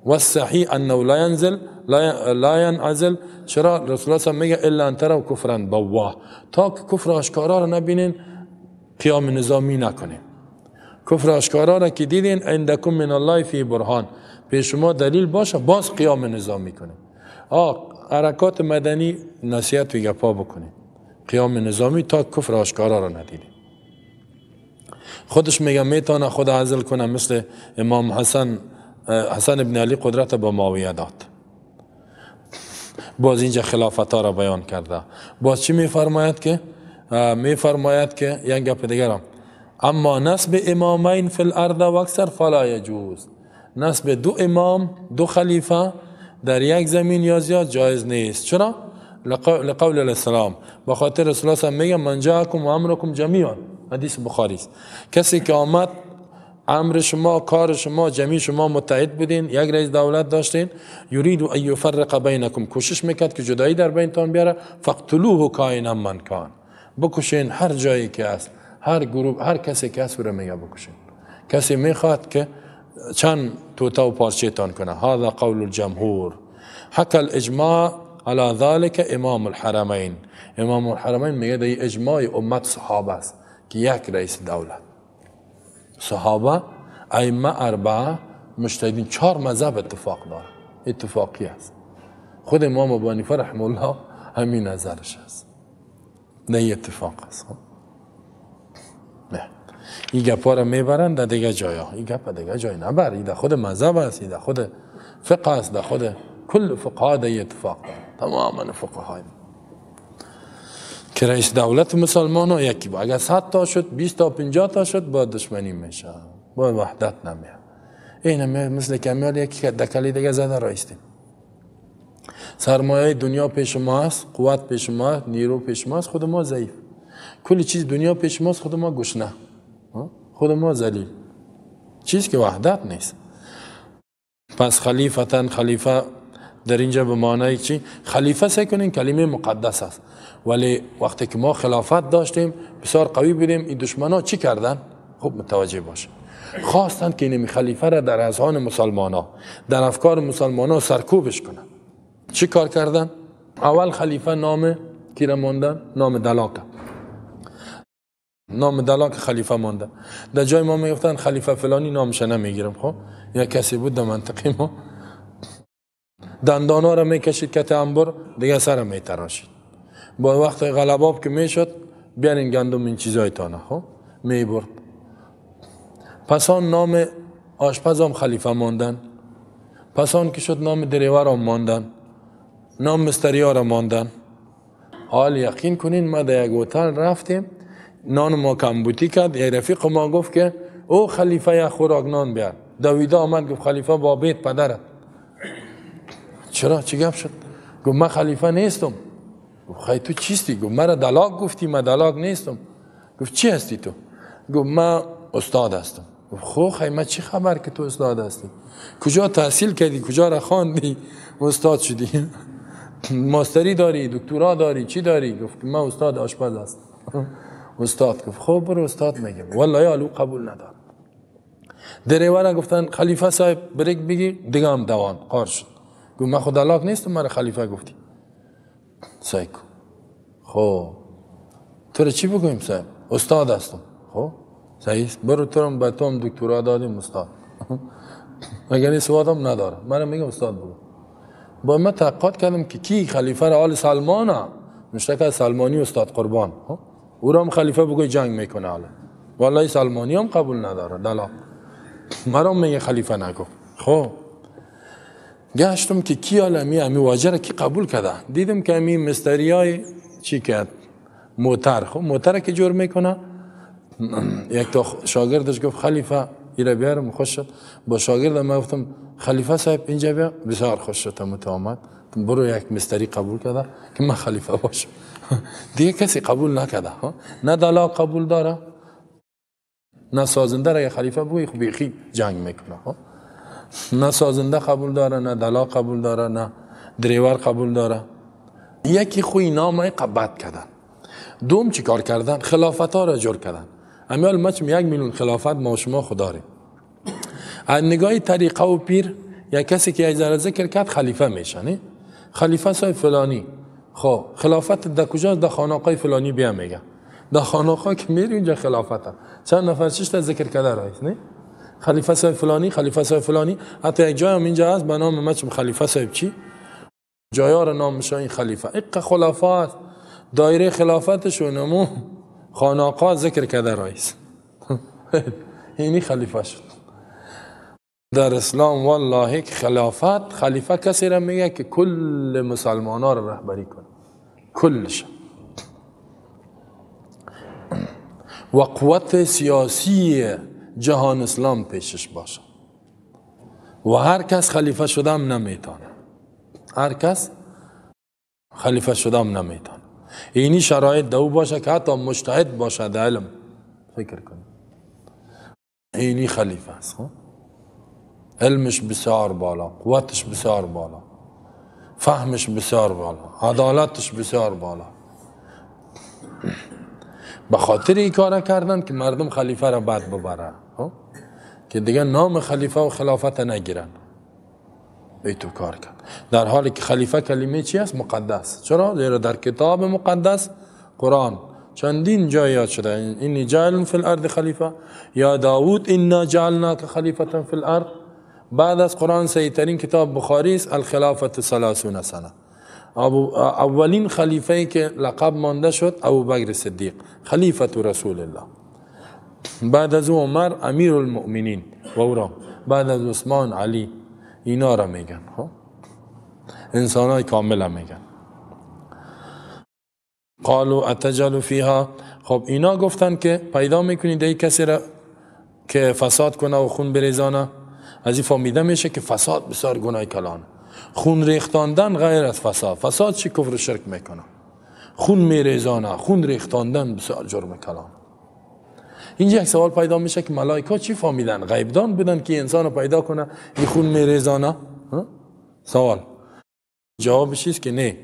والصحیح انه لا ينزل لا ينعزل. چرا؟ رسول الله میگه الا ان تروا کفرا بواه، تا که کفر آشکارا رو نبینین قیام نظامی نکنین. کفر آشکارا را که دیدین عندکم من الله فی برهان، پیش شما دلیل باشه باز قیام نظامی کنین. حرکات مدنی نصیحت و گپا بکنین، قیام نظامی تا کفر آشکارا را ندیدین. خودش میگه میتونه خود عزل کنه، مثل امام حسن، حسن ابن علی قدرت با معاویه داد. باز اینجا خلافت ها را بیان کرده. باز چی میفرماید که میفرماید که یک گپ دیگرم، اما نصب امامین فی الارض و اکثر فلا یجوز. نصب دو امام دو خلیفه در یک زمین یا زیاد جایز نیست. چرا؟ لقول الاسلام، به خاطر رسول الله میگه من جاءکم و امرکم جمیعا، حدیث بخاری است. کسی که آمد امر شما، کار شما، جمعی شما متحد بودین، یک رئیس دولت داشتین، یرید ان یفرق بینکم، کوشش میکرد که جدایی در بینتان بیاره، فقتلوه کائنا من کان، بکشین هر جایی که است، هر گروه، هر کسی که است رو میگه بکشین. کسی میخواد که چند توته و پارچه تان کنه. هذا قول الجمهور. حکى الاجماع على ذلك امام الحرمین. امام الحرمین میگه در اجماع امت صحابه است که یک رئیس دولت، صحابه، ائمه اربعه، مجتهدین، 4 مذهب اتفاق داره، اتفاقی است. خود امام ابو حنیفه رحمه الله همین نظرش است، نه اتفاق است. نه این گپا را میبرن در دیگه جایا، این گپ دیگه جای نبر، این در خود مذهب است، این در خود فقه است، در خود کل فقها در اتفاق داره، تماما فقهای که رئیس دولت مسلمان ها یکی با. اگر 100 تا شد، 20 تا 50 تا شد، با دشمنی میشه، با وحدت نمیاد. این مثل کمیال یکی که دکلی دیگه زده رایستیم. سرمایه دنیا پیش ما است، قوت پیش ما است، نیرو پیش ما است، خود ما ضعیف. کل چیز دنیا پیش ما است، خود ما گشنه، خود ما ذلیل. چیز که وحدت نیست. پس خلیفتن، خلیفه در اینجا به معنای چی؟ خلیفه سعی کنین کلمه مقدس است، ولی وقتی که ما خلافت داشتیم بسیار قوی بودیم، این دشمنا چی کردن؟ خوب متوجه باشه، خواستند که این خلیفه را در اذهان مسلمان ها، در افکار مسلمان ها سرکوبش کنن. چی کار کردن؟ اول خلیفه نام کی را ماندن؟ نام دلاک، نام دلاک خلیفه مانده. در جای ما میگفتن خلیفه فلانی، نامش نمیگیرم. خب یا کسی بود در منطقه ما دندانا را میکشید کت انبر، دیگه سر میتراشید. با وقت غلباب که میشد بیارین گندم این چیزای تانه، خب میبرد. پس آن نام آشپز هم خلیفه ماندن، پس آن که شد نام دریور هم ماندن، نام مستری را ماندن. حال یقین کنین ما در یک هتل رفتیم، نان ما کمبوتی کرد، یک رفیق ما گفت که او خلیفه یک خوراک نان بیار. دویده آمد گفت خلیفه با بیت پدرت. چرا؟ چی گپ شد؟ گفت من خلیفه نیستم. گفت خیلی تو چیستی؟ گفت مرا دلاک گفتی، من دلاک نیستم. گفت چی هستی تو؟ گفت من استاد هستم. گفت خب خیلی من چی خبر که تو استاد هستی؟ کجا تحصیل کردی؟ کجا را خواندی؟ استاد شدی؟ ماستری داری؟ دکترا داری؟ چی داری؟ گفت من استاد آشپز هستم. استاد گفت خب برو استاد میگم. والله یا قبول ندارم. دریورا گفتن خلیفه صاحب بریک بگی، دیگه هم دوان قار شد. گفت من خود دلاک نیستم، مرا خلیفه گفتی. سایکو خب تو رو چی بگویم صاحب؟ استاد هستم. خب صحیح، برو تو رو به تو هم دکترا دادیم استاد. مگر این سوادم نداره، منم میگم استاد بگو. با من تحقیقات کردم که کی خلیفه را آل سلمانه، مشتک سلمانی استاد قربان، او را هم خلیفه بگوی جنگ میکنه. حالا والله سلمانی هم قبول نداره دلاک، مرا میگه خلیفه نگو. خب گشتم که کی عالمی امی واجه را کی قبول کرده، دیدم که امی مستری های چی کرد؟ موتر. خب موتر که جور میکنه، یک تا شاگردش گفت خلیفه ایره بیارم، خوش شد. با شاگردم من گفتم خلیفه صاحب اینجا بیا، بسیار خوش شد. متآمد برو یک مستری قبول کرده که من خلیفه باشم. دیگه کسی قبول نکرده، نه دلا قبول داره نه سازنده را خلیفه بگوی خب بیخی جنگ میکنه، نه سازنده قبول داره نه دلا قبول داره نه دریور قبول داره. یکی خوی نامه قبط کردن. دوم چی کار کردن؟ خلافت ها را جور کردن. امیال ما چم 1 میلیون خلافت ما و شما خود داریم. از نگاه طریقه و پیر یا کسی که یک ذره ذکر کرد خلیفه میشه، نه؟ خلیفه صاحب فلانی. خب خلافت در کجاست؟ در خانقاه فلانی بیا میگه. در خانقاه که میری اونجا خلافت هست. چند نفر چش تا ذکر کرده رئیس، نه؟ خلیفه صاحب فلانی، خلیفه صاحب فلانی. حتی یک جای هم اینجا هست به نام ما چم خلیفه صاحب چی؟ جایا را نام میشه این خلیفه. اق خلافات دایره خلافتش و نمو خانقاه ذکر کرده رئیس. اینی خلیفه شد. در اسلام والله که خلافت، خلیفه کسی را میگه که کل مسلمان ها را رهبری کنه، کلش، و قوت سیاسی جهان اسلام پیشش باشه. و هر کس خلیفه شدم نمیتونه، هر کس خلیفه شدم نمیتونه. اینی شرایط دو باشه که حتی مجتهد باشه در علم فکر کنه، اینی خلیفه است. علمش بسیار بالا، قوتش بسیار بالا، فهمش بسیار بالا، عدالتش بسیار بالا. به خاطر این کار کردن که مردم خلیفه را بد ببرن، که دیگه نام خلیفه و خلافت نگیرن. ای تو کار کرد. در حالی که خلیفه کلمه چی است؟ مقدس. چرا؟ زیرا در کتاب مقدس قرآن چندین جای یاد شده، اینی جعل فی الارض خلیفه، یا داود انا جعلناک خلیفه فی الارض. بعد از قرآن سیدترین کتاب بخاری است، الخلافت 30 سنه. اولین خلیفه که لقب مانده شد ابوبکر صدیق، خلیفه رسول الله. بعد از عمر امیر المؤمنین و اورا، بعد از عثمان علی. اینا را میگن خب انسان های کامل میگن. قالوا اتجعل فیها. خب اینا گفتن که پیدا میکنید ای کسی را که فساد کنه و خون بریزانه. از این فهمیده میشه که فساد بسیار گناه کلانه. خون ریختاندن غیر از فساد. فساد چی؟ کفر و شرک میکنه. خون میریزانه، خون ریختاندن بسیار جرم کلانه. اینجا یک سوال پیدا میشه که ملائکه چی فهمیدن؟ غیبدان بودن که انسان رو پیدا کنه این خون میریزانه؟ سوال جوابش است که نه.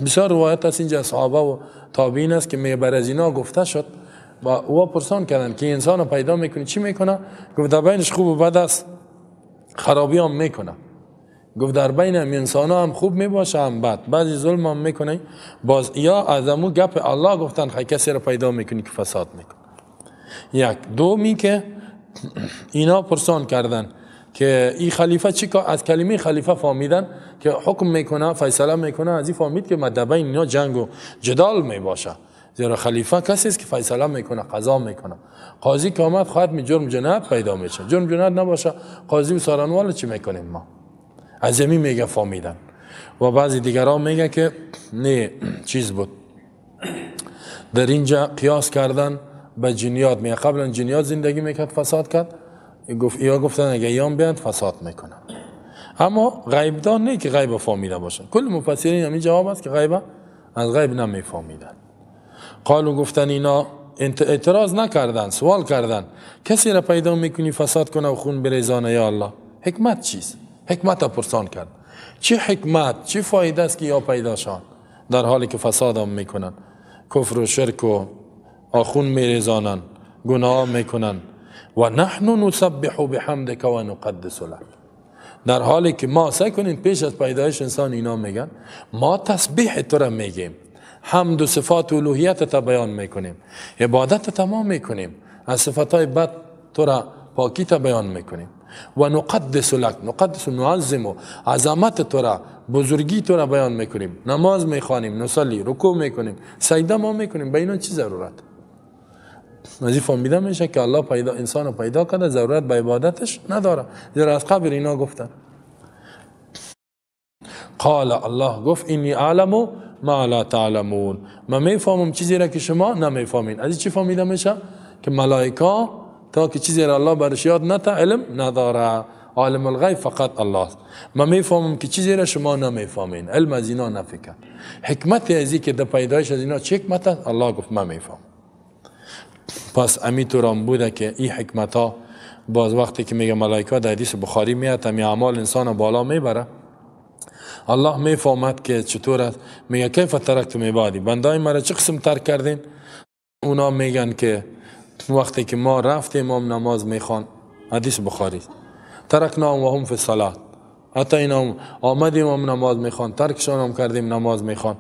بسیار روایت است اینجا صحابه و تابعین است که میبر از اینا گفته شد و او پرسان کردن که انسان رو پیدا میکنه چی میکنه؟ گفت در بینش خوب و بد است، خرابی هم میکنه. گفت در بین هم انسان ها هم خوب میباشه هم بد، بعضی ظلم هم میکنه. باز یا از امو گپ الله گفتن خیلی کسی رو پیدا میکنی که فساد میکنه. یک دومی که اینا پرسان کردن که این خلیفه چی از کلمه خلیفه فهمیدن که حکم میکنه، فیصله میکنه. از این فهمید که در بین اینا جنگ و جدال میباشه، زیرا خلیفه کسی است که فیصله میکنه، قضا میکنه. قاضی که آمد خواهد می جرم جنایت پیدا میشه، جرم جنایت نباشه قاضی و سارنوال چی میکنیم ما؟ از زمین میگه فهمیدن. و بعضی دیگران میگه که نه چیز بود در اینجا قیاس کردن به جنیات. میگه قبلا جنیات زندگی میکرد فساد کرد، گفت یا گفتن اگه ایام بیاند فساد میکنن. اما غیبدان نه که غیب فهمیده باشن. کل مفسرین همین جواب است که غیب از غیب نمیفهمیدن. قالو گفتن اینا اعتراض نکردن، سوال کردن کسی را پیدا میکنی فساد کنه و خون بریزانه یا الله؟ حکمت چیست؟ حکمت پرسان کرد. چه حکمت، چه فایده است که یا پیدا شان در حالی که فساد هم میکنن، کفر و شرک و آخون میریزانن، گناه میکنن. و نحن نسبح بحمدک و نقدس لک. در حالی که ما سعی کنیم پیش از پیدایش انسان اینا میگن ما تسبیح تو را میگیم، حمد و صفات و الوهیت تا بیان میکنیم، عبادت تمام میکنیم، از صفاتهای بد تو را پاکی تا بیان میکنیم. و نقدس لک، نقدس نعظم، عظمت تو را، بزرگی تو را بیان میکنیم، نماز میخوانیم، نصلی، رکوع میکنیم، سجده ما میکنیم. به اینا چی ضرورت؟ از این فهمیده میشه که الله پیدا انسان رو پیدا کرده، ضرورت به عبادتش نداره، زیرا از قبر اینا گفتن. قال الله گفت اینی اعلم ما لا تعلمون، من میفهمم چیزی را که شما نمیفهمین. از این چی فهمیده میشه؟ که ملائکه تا که چیزی را الله برش یاد نته علم نداره. عالم الغیب فقط الله است. من میفهمم که چیزی را شما نمیفهمین، علم از اینا نفی کرد. حکمت ازی که در پیدایش از اینا چه حکمت است؟ الله گفت من میفهمم. پس امی طورم بوده که این حکمت ها باز وقتی که میگه ملائکه در حدیث بخاری میاد امی اعمال انسان بالا میبره، الله میفهمد که چطور است. میگه کیف ترکتم عبادی، بندای مرا چه قسم ترک کردین؟ اونا میگن که وقتی که ما رفتیم امام نماز میخوان، حدیث بخاری، ترکناهم و هم فی الصلاه، حتی اینا آمدیم هم نماز میخوان، ترکشان هم کردیم نماز میخوان.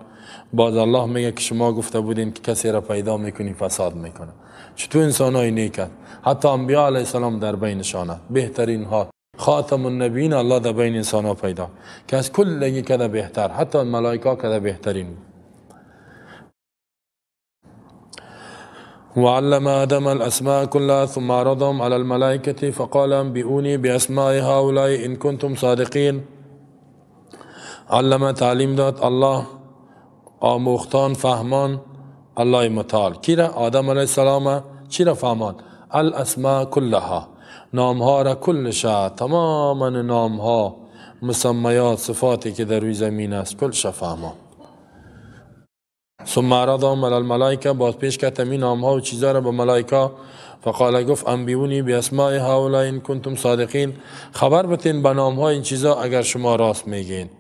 باز الله میگه که شما گفته بودین که کسی را پیدا میکنی فساد میکنه. چطور انسان های نیکن، حتی انبیاء علیه السلام در بینشانه، بهترین ها، خاتم النبیین الله در بین انسان ها پیدا که از کلگی کده بهتر، حتی ملائکه کده بهترین. وعلم آدم الأسماء كلها ثم عرضهم على الملائكة فقال انبئوني بأسماء هؤلاء إن كنتم صادقين. علم تعلیم داد الله، آموختان فهمان الله متعال. کی را؟ آدم علیه السلام. چی را فهمان؟ الاسماء كلها، نامها را کلش، تماما نامها، مسمیات، صفاتی که در روی زمین است کلش فهمان. ثم عرضهم علی الملائکه، باز پیش کرد این نامها و چیزا را به ملائکه. فقال گفت انبیونی باسماء هؤلاء ان کنتم صادقین، خبر بتین به نامها این چیزا اگر شما راست میگین.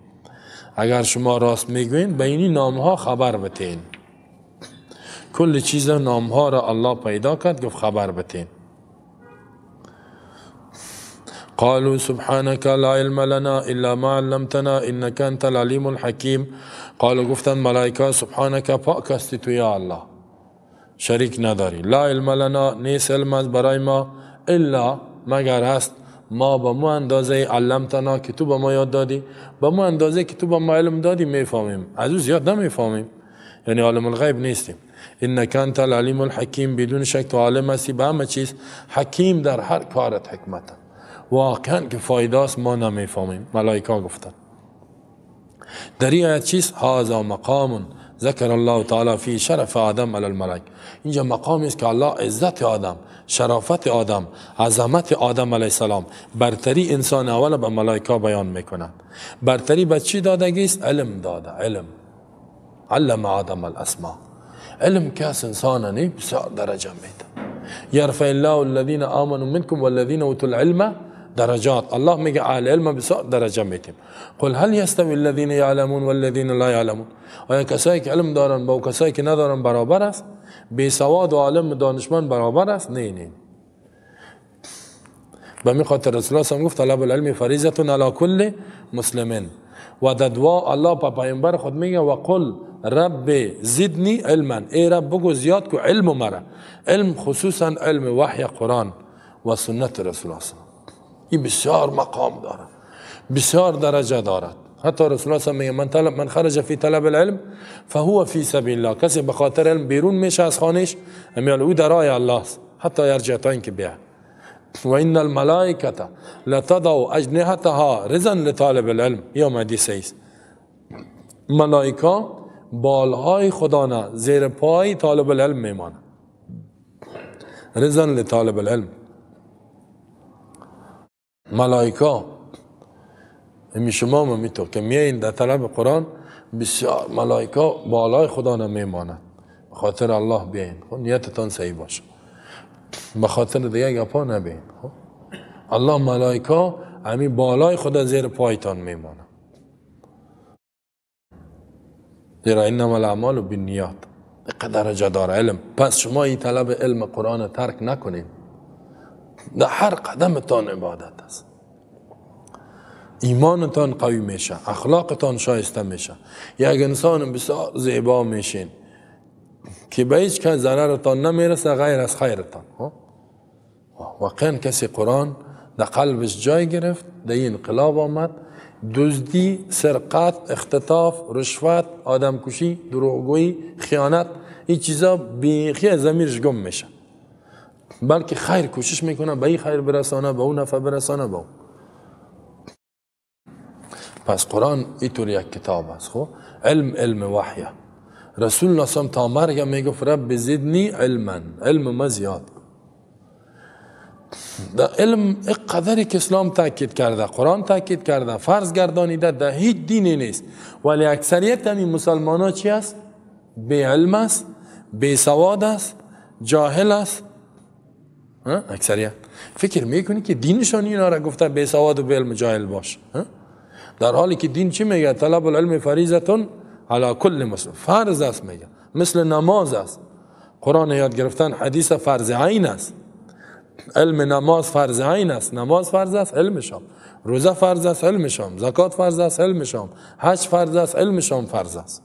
اگر شما راست میگوین به این نامها خبر بتین. کل چیز نامها را الله پیدا کرد، گفت خبر بتین. قالوا سبحانك لا علم لنا الا ما علمتنا انك انت العليم الحكيم. قالوا گفتن ملائکه سبحانك پاک هستی تو یا الله، شریک نداری. لا علم لنا، نیست علم از برای ما، الا مگر هست ما به ما اندازه علمتنا که تو به ما یاد دادی، به ما اندازه که تو به ما علم دادی میفهمیم، از او زیاد نمیفهمیم، یعنی عالم الغیب نیستیم. انك انت العلیم الحکیم، بدون شک تو عالم هستی به همه چیز، حکیم در هر کارت حکمت. واقعا که فایده است ما نمیفهمیم. ملائکه گفتن در این آیت چیست؟ هذا مقام ذکر الله تعالی فی شرف آدم علی الملائکه. اینجا مقامی است که الله عزت آدم، شرافت آدم، عظمت آدم علیه السلام، برتری انسان اول به ملائکه بیان میکنند. برتری به چی دادگی است؟ علم داده. علم، علم آدم الاسماء. علم کس انسان نی بسیار درجه میده. یرفع الله الذین آمنوا منکم والذین اوتوا العلم درجات. الله میگه اهل علم بسیار درجه میتیم. قل هل یستوی الذین یعلمون والذین لا یعلمون، آیا کسایی که علم دارن با کسایی که ندارن برابر است؟ بی سواد و عالم دانشمند برابر است؟ نه نه. به می خاطر رسول الله صلی گفت طلب العلم فریضه علی کل مسلمین. و در دعا الله په پیامبر خود میگه و قل رب زدنی علما، ای رب بگو زیاد کو علم مرا. علم خصوصا علم وحی قرآن و سنت رسول الله صلی. این بسیار مقام دارد، بسیار درجه دارد. حتی رسول الله صلی میگه من خرج فی طلب العلم فهو فی سبیل الله، کسی به خاطر علم بیرون میشه از خانهش، امیال او در راه الله است حتی یرجع تا اینکه بیاد. و ان الملائکه لتضع اجنحتها رضا لطالب العلم، یا حدیث است. ملائکه بالهای خدا نه زیر پای طالب العلم میمانه، رضا لطالب العلم. ملائکه همی شما ما میتو که میایین در طلب قرآن، بسیار ملائکه بالای خدا نمیمانند. به خاطر الله بیاین، خب نیتتان صحیح باشه، به خاطر دیگه گپا نبین. خب الله ملائکه همی بالای خدا زیر پایتان میمانند، زیرا انما الاعمال بالنیات. درجه داره علم. پس شما این طلب علم قرآن ترک نکنید، در هر قدمتان عبادت است. ایمانتان قوی میشه، اخلاقتان شایسته میشه، یک انسان بسیار زیبا میشین که به هیچ کس ضررتان نمیرسه غیر از خیرتان. واقعا کسی قرآن در قلبش جای گرفت، در این انقلاب آمد، دزدی، سرقت، اختطاف، رشوت، آدمکشی، دروغگویی، خیانت، این چیزا بیخی ضمیرش گم میشه، بلکه خیر کوشش میکنه به این خیر برسانه، به اون نفع برسانه، به اون. پس قرآن اینطور یک کتاب است. خب علم علم وحیه. رسول الله صلی تا مرگ میگفت رب زدنی علما، علم ما زیاد. در علم قدری که اسلام تاکید کرده، قرآن تاکید کرده، فرض گردانیده، در هیچ دینی نیست. ولی اکثریت همین مسلمان ها چی است؟ بی علم است، بی سواد است، جاهل است. اکثریت فکر میکنی که دینشان اینا را گفته بی سواد و بی علم جاهل باش، در حالی که دین چی میگه؟ طلب العلم فریضه علی کل مسلم، فرض است میگه، مثل نماز است. قرآن یاد گرفتن، حدیث فرض عین است، علم نماز فرض عین است، نماز فرض است علم شام، روزه فرض است علم شام، زکات فرض است علم شام، حج فرض است علم شام فرض است،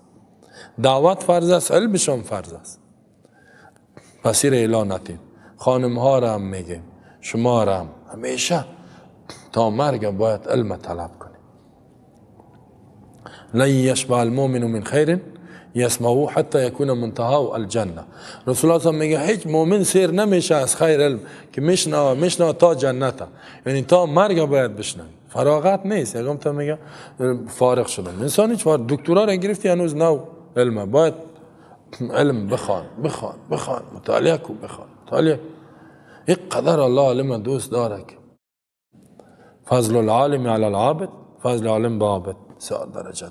دعوت فرض است علم شام فرض است. پس این اعلان نتیم. خانم ها را هم میگیم، شما را هم همیشه تا مرگ باید علم طلب کنیم. لن یشبع المؤمن من خیر یسمعه حتی یکون منتهى الجنه. رسول الله میگه هیچ مؤمن سیر نمیشه از خیر علم که میشنوه تا جنت، یعنی تا مرگ باید بشنوی، فراغت نیست. یکم تا میگه فارغ شدم، انسان هیچ وقت دکترا را گرفتی هنوز نو علم، باید علم بخوان بخوان بخوان، مطالعه کو، بخوان مطالعه. یک قدر الله علم دوست داره که فضل العالم علی العابد، فضل عالم به عابد سه درجه.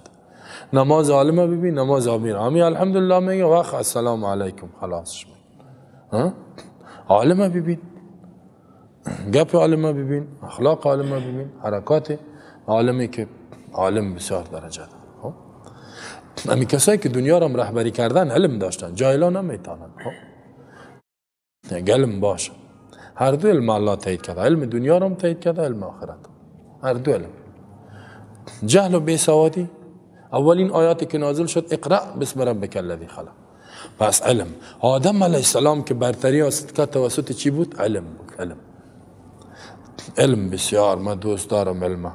نماز عالم ببین، نماز عابد عامی الحمدلله میگه وقت السلام علیکم خلاصش میگه. عالم ببین، گپ عالم ببین، اخلاق عالم ببین، حرکات عالمی که عالم بسیار درجه داره. امی کسایی که دنیا را رهبری کردن علم داشتن، جاهلا نمیتونن. علم باشه، هر دو علم الله تایید کرده، علم دنیا را تایید کرده، علم آخرت، هر دو علم. جهل و بیسوادی اولین آیاتی که نازل شد اقرأ بسم ربک الذی خلق. پس علم آدم علیه السلام که برتری حاصل کرد توسط چی بود؟ علم بود. علم، علم بسیار من دوست دارم علم،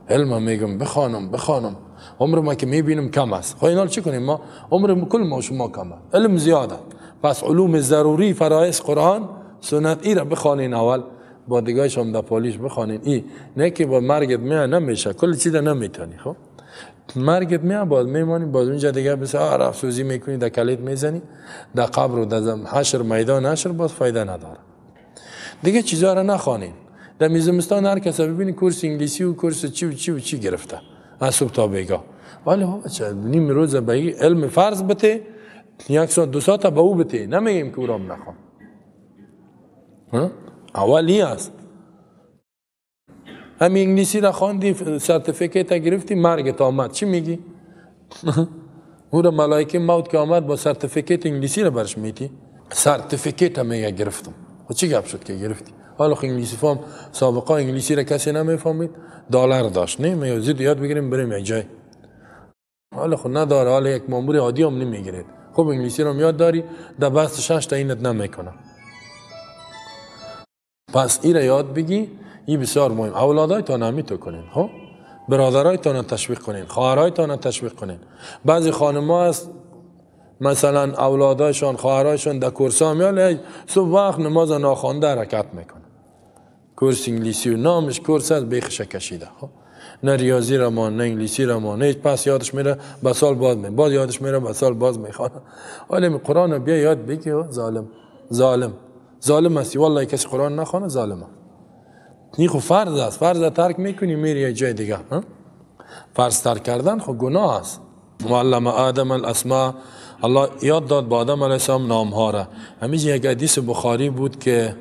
علم میگم بخوانم بخوانم، عمر ما که میبینم کم است. خب اینا چی کنیم؟ ما عمر کل ما شما کم است، علم زیاده. پس علوم ضروری فرایض قرآن سنت ای را بخوانین اول، با دیگهش هم در پالیش بخوانین. ای نه که با مرگت میاد نمیشه، کل چیز نمیتونی. خب مرگت میاد باز میمانی، باز اونجا دیگه بسیار افسوزی میکنی، در کلیت میزنی، در قبر و در حشر میدان حشر باز فایده نداره. دیگه چیزا را نخوانین. در زمستان هر کس ببینی کورس انگلیسی و کورس چی و چی و چی گرفته از صبح تا بیگاه، ولی ها بچه نیم روز به علم فرض بته، یک ساعت دو ساعت به او بته، نمیگیم که او را نخوان. اولی است همین انگلیسی را خواندی، certificate گرفتی، مرگت آمد، چی میگی؟ او را ملائکه موت که آمد با certificate انگلیسی را برش میتی، certificate میگه گرفتم. خب چی گپ شد که گرفتی؟ حالا خب انگلیسی فهم، سابقا انگلیسی را کسی نمیفهمید، دلار داشت، نه میگه زود یاد بگیریم بریم یک جای. حالا خب نداره، حالا یک مامور عادی هم نمیگیرید. خب انگلیسی را یاد داری، در بست شش تا اینت نمیکنه. پس این را یاد بگی، این بسیار مهم. اولادایتان همی تو کنین، خب برادرایتان تشویق کنین، خواهرایتان تشویق کنین. بعضی خانم‌ها هست مثلا اولادایشان خواهرایشان در کورسا میاد، صبح وقت نماز ناخوانده حرکت میکنه، کورس انگلیسی و نامش کورس از بیخش کشیده، خب نه ریاضی را ما، نه انگلیسی را ما، نه پس یادش میره به سال باز می، باز یادش میره به سال باز میخوانه. ولی قرآن بیا یاد بگی، ظالم ظالم ظالم هستی والله، کسی قرآن نخوانه ظالمه. این خب فرض است، فرض ترک میکنی میری یه جای دیگه. فرض ترک کردن خب گناه است. معلم آدم الاسماء، الله یاد داد با آدم علیه السلام نام ها را. همیشه یک حدیث بخاری بود که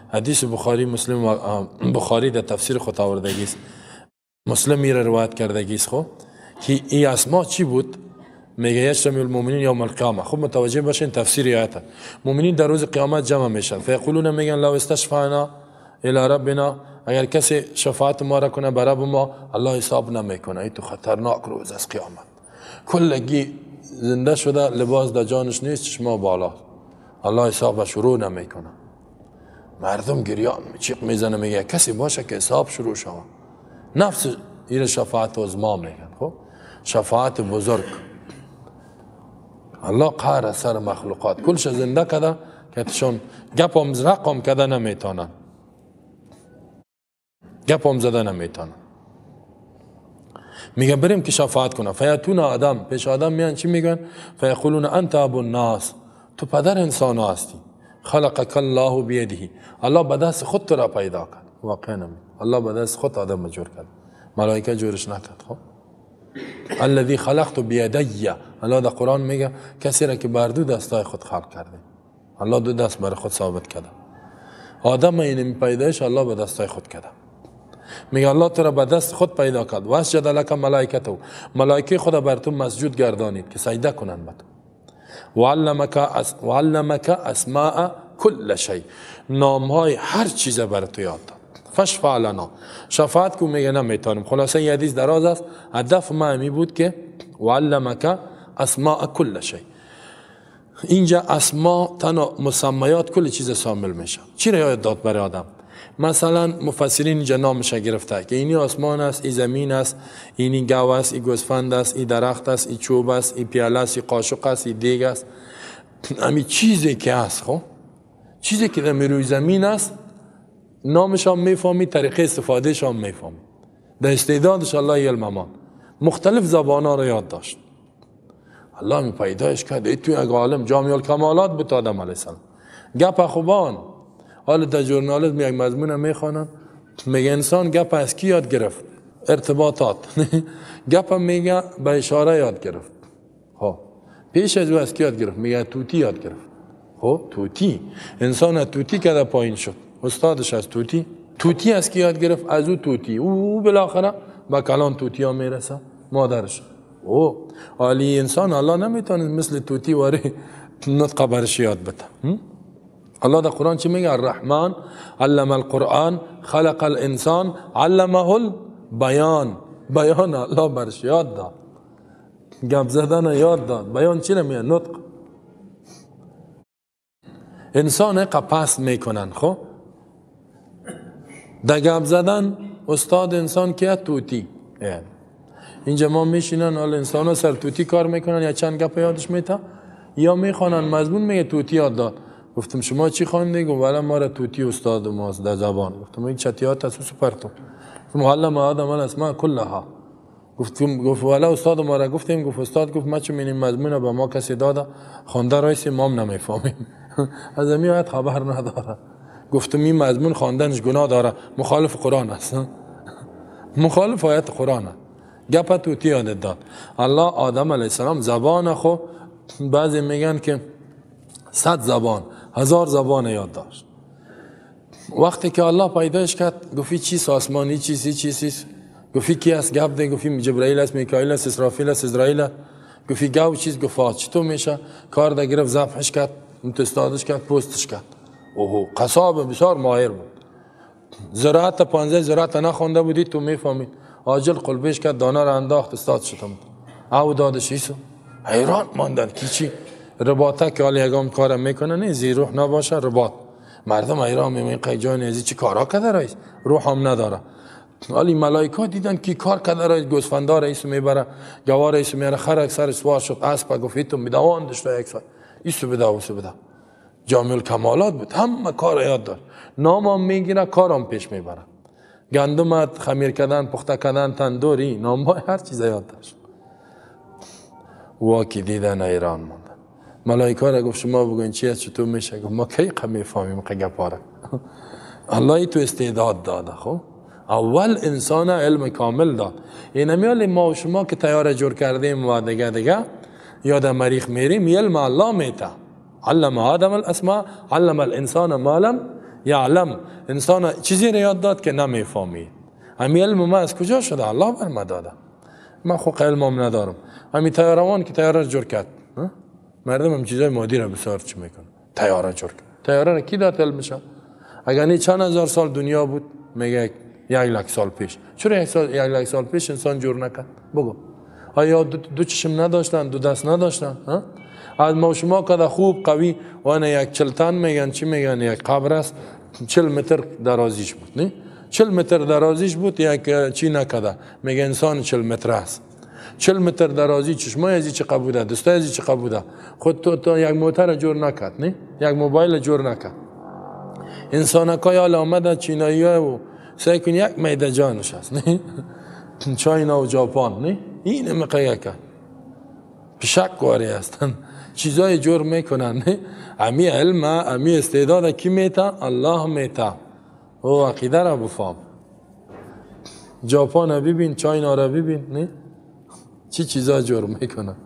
حدیث بخاری مسلم و بخاری در تفسیر خود آوردگی است، مسلم میره روایت کردگی است. خب که این اسما چی بود؟ میگه یجتمع المؤمنین یوم القیامه. خب متوجه باشین تفسیر آیت، مؤمنین در روز قیامت جمع میشن، فیقولون میگن لو استشفعنا الی ربنا، اگر کسی شفاعت ما را کنه بر رب ما، الله حساب نمیکنه. این تو خطرناک روز از قیامت، کلگی زنده شده، لباس در جانش نیست، چشما بالا، الله حساب شروع نمیکنه. مردم گریان چیق میزنه، میگه کسی باشه که حساب شروع شوه. نفس این شفاعت عظما میگن، خب شفاعت بزرگ. الله قهر سر مخلوقات، کلش زنده کده که تشون گپم رقم کده نمیتونن، گپم زده نمیتونن. میگه بریم که شفاعت کنه. فیاتون آدم، پیش آدم میان، چی میگن؟ فیقولون انت ابو الناس، تو پدر انسان هستی، خلقك الله بیده، الله به دست خود تو را پیدا کرد. واقعا نمی الله به دست خود آدم جور کرد، ملائکه جورش نکرد. خب الذي خلقت بیدی، الله در قرآن میگه کسی را که بر دو دستای خود خلق کرده، الله دو دست بر خود ثابت کرده. آدم این پیدایش الله به دستای خود کرده. میگه الله تو را به دست خود پیدا کرد. واسجد لک ملائکته، ملائکه خود بر تو مسجود گردانید که سجده کنند به تو. وعلمک اسماء کل شیء، نامهای هر چیز بر تو یاد داد. فشفع لنا، شفاعت کو میگه نمیتونم. خلاصه این حدیث دراز است. هدف ما همی بود که وعلمک اسماء کل شیء، اینجا اسما تنها مسمیات کل چیز شامل میشه. چی را یاد داد برای آدم؟ مثلا مفسرین اینجا نامش گرفته که اینی آسمان است، این زمین است، اینی گاو است، این گوسفند است، این درخت است، این چوب است، این پیاله است، این قاشق است، این دیگ است. همی چیزی که است، خب چیزی که در روی زمین است نامش هم میفهمی، طریقه استفادهش هم میفهمی، در استعدادش الله علم امان. مختلف زبان ها را یاد داشت. الله می پیدایش کرد. ای تو یک عالم جامع الکمالات بود آدم علیه السلام. گپ خوبان حالا در ژورنالیسم یک مضمون میخوانن، میگه انسان گپ از کی یاد گرفت؟ ارتباطات. گپ میگه به اشاره یاد گرفت. خب پیش از او از کی یاد گرفت؟ میگه توتی یاد گرفت. خب توتی، انسان از توتی کده پایین شد، استادش از توتی. توتی از کی یاد گرفت؟ از او توتی. او بالاخره به کلان توتی ها میرسه، مادرش. او عالی انسان الله نمیتونه مثل توتی واری نطق برش یاد بده. الله در قرآن چی میگه؟ الرحمن علم القرآن خلق الانسان علمه البیان. بیان الله برش یاد داد، گپ زدن یاد داد. بیان چی نمیگه؟ نطق. انسان قپس میکنن. خب در گپ زدن استاد انسان کیه؟ توتی. اینجا ما میشینن حالا انسان ها سر توتی کار میکنن، یا چند گپ یادش میته یا میخوانن مضمون، میگه توتی یاد داد. گفتم شما چی خواندی؟ گفت والا ما را توتی استاد ماست در زبان. گفتم این چتیات اساس پرتو. گفتم علم آدم الاسماء كلها. گفتم گفت والا استاد ما را گفتیم، گفت استاد گفت ما چون این مضمون به ما کسی داده خوانده رایس ما هم نمیفهمیم، از این آیت خبر نداره. گفتم این مضمون خواندنش گناه داره، مخالف قرآن است، مخالف آیت قرآن است. گپ توتی یادت داد. الله آدم علیه السلام زبان خو بعضی میگن که 100 زبان، 1000 زبان یاد داشت. وقتی که الله پیدایش کرد گفت چیز آسمانی چیزی چیزی، گفت کی است؟ گپ ده. گفت جبرائیل است، میکائیل است، اسرافیل است، عزرائیل است. گفت گاو چیز؟ گفت چطور میشه؟ کار ده گرفت، ذبحش کرد، تستادش کرد، پوستش کرد. اوه قصاب بسیار ماهر بود. زراعت 15 زراعت نخوانده بودی تو میفهمید. عاجل قلبش کرد، دانه را انداخت، استاد شد. او دادش ایسو حیران ماندن کی چی رباطه که حالا یگام کارم میکنه نه زی روح نباشه رباط. مردم حیران میمون قی جان ازی چی کارا کرده رئیس، روح هم نداره. حالی ملائکه دیدن کی کار کرده رئیس، گوسفندا رئیس میبره، گوار رئیس میاره، خر سر سوار شد، اسب گفت تو میدوان داشت یک سال ایسو بده اوسو بده. جامع الکمالات بود، همه کار یاد داشت، نامم میگیره، کارم پیش میبره. گندمت خمیر کردن، پخته کردن، تندوری، نام هر چیز یاد داشت. واکی دیدن ایران ماندن. ملائکه را گفت شما بگوین چی است، چطور میشه؟ گفت ما کی میفهمیم گپاره. الله تو استعداد داده. خب اول انسان علم کامل داد. این میال ما و شما که تیاره جور کردیم و دیگه دیگه یا در مریخ میریم، علم الله میته. علم آدم الاسماء علم الانسان ما لم یعلم. انسان چیزی را یاد داد که نمیفهمید. همین علم ما از کجا شده؟ الله بر ما داده. من خو علمم ندارم. همین تیاروان که تیاره جور کرد، مردم هم چیزای مادی را بسیار چی میکنه. تیاره جور کرد، تیاره را کی داد علمش؟ اگر نه چند هزار سال دنیا بود، میگه 1 لک سال پیش. چرا 1 لک سال پیش انسان جور نکرد؟ بگو آیا دو چشم نداشتن، دو دست نداشتن؟ از ما شما کده خوب قوی و یک چلتن میگن چی میگن، یک قبر است 40 متر درازیش بود، نه 40 متر درازیش بود، یک چی نکده میگه انسان 40 متر است. 40 متر درازی چشمای ازی چه بوده، دستای ازی چه بوده. خود تو یک موتر جور نکرد، نه یک موبایل جور نکرد. انسانکای حال آمده چینایی ها و سعی کن یک میده جانش است، نه چاینا و ژاپن، نه این مقیه کرد پشک واری هستن. چیزای جور میکنن. امی علم، امی استعداد کی میتا؟ الله میتا. او عقیده را بفهم. ژاپن ببین، چاینا را ببین، نه چی چیزا جور میکنه.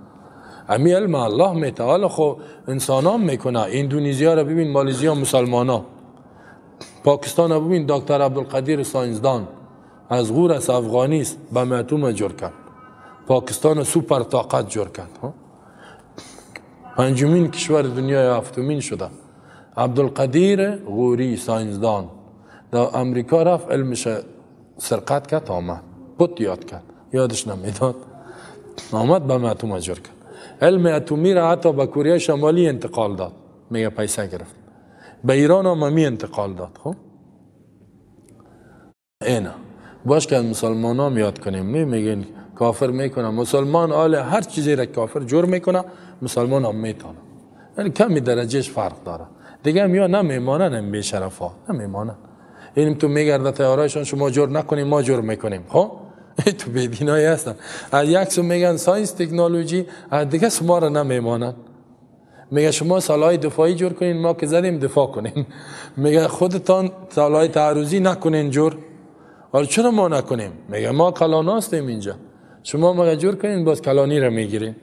امی علم الله میتا. حالا خو انسان هم میکنه. اندونزیا را ببین، مالزیا مسلمانا، پاکستان را ببین، دکتر عبدالقدیر ساینسدان از غور است، افغانی است، به اتم جور کرد. پاکستان سوپر طاقت جور کرد. پنجمین کشور دنیای هفتمین شده. عبدالقدیر غوری ساینسدان در امریکا رفت، علمش سرقت کرد، آمد پت یاد کرد، یادش نمیداد، آمد به اتم جور کرد. علم اتمی را حتی به کره شمالی انتقال داد، میگه پیسه گرفت. به ایران هم می انتقال داد. خب اینا باش که مسلمان هم یاد کنیم. نه میگن کافر میکنه، مسلمان آله هر چیزی را کافر جور میکنه، مسلمان هم میتونه، یعنی کمی درجهش فرق داره دیگه. هم یا نمیمانن، هم بی‌شرفا نمیمانن. این تو میگرده تیارایشان شما جور نکنیم ما جور میکنیم. خب تو بیدینایی هستن، از یک سو میگن science تکنولوژی، از دیگه شما را نمیمانن. میگه شما سلاح دفاعی جور کنین، ما که زدیم دفاع کنین. میگه خودتان سلاح تعرضی نکنین جور. حالا چرا ما نکنیم؟ میگه ما کلان هستیم اینجا، شما مگه جور کنین باز کلانی را میگیرین.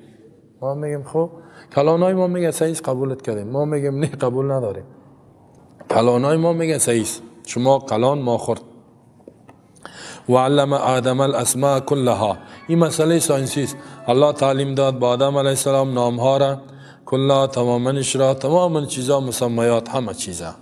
ما میگیم خب کلانای ما میگه سعیس قبولت کردیم، ما میگیم نه قبول نداریم. کلانای ما میگه سعیس، شما کلان ما خورد. و علم آدم الاسماء كلها. این مسئله ساینسی است. الله تعلیم داد با آدم علیه السلام نامها را کلها، تمامنش را، تمام چیزا، مسمیات، همه چیزا.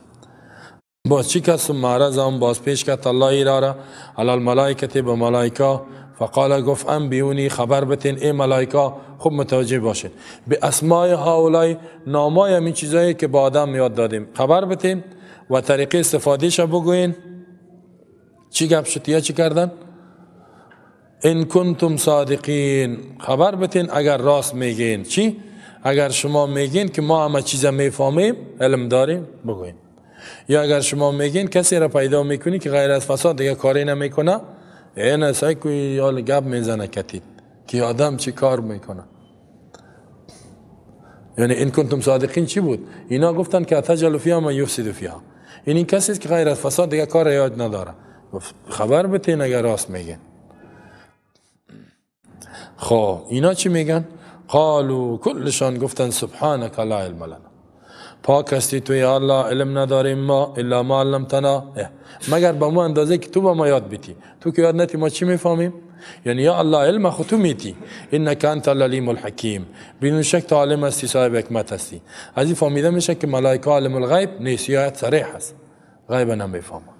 باز چی کس معرض هم باز پیش کرد الله ایرا را علی الملائکه به ملائکه. فقال گفت انبیونی خبر بتین ای ملائکه، خوب متوجه باشین، به اسماء هؤلاء، نامای همین چیزایی که با آدم یاد دادیم خبر بتین و طریقه استفادهش بگوین. چی گپ شد یا چی کردن؟ ان کنتم صادقین، خبر بتین اگر راست میگین. چی؟ اگر شما میگین که ما همه چیزا میفهمیم، علم داریم، بگوین. یا اگر شما میگین کسی را پیدا میکنی که غیر از فساد دیگه کاری نمیکنه، این سعی کوی یال گپ میزنه کتید که آدم چی کار میکنه. یعنی ان کنتم صادقین چی بود؟ اینا گفتن که اتجعل فیها من یفسد فیها، این کسی است که غیر از فساد دیگه کار یاد نداره. خبر بتین اگر راست میگن. خب اینا چی میگن؟ قالوا کلشان گفتن سبحانك لا علم لنا، پاک هستی تو یا الله، علم نداریم ما الا ما علمتنا، مگر به ما اندازه که تو به ما یاد بیتی. تو که یاد نتی ما چی میفهمیم؟ یعنی یا الله علم خود تو میتی، انک انت العلیم الحکیم، بدون شک تو عالم هستی، صاحب حکمت هستی. از این فهمیده میشه که ملائکه عالم الغیب نیست، یا صریح هست، غیب نمیفهمه.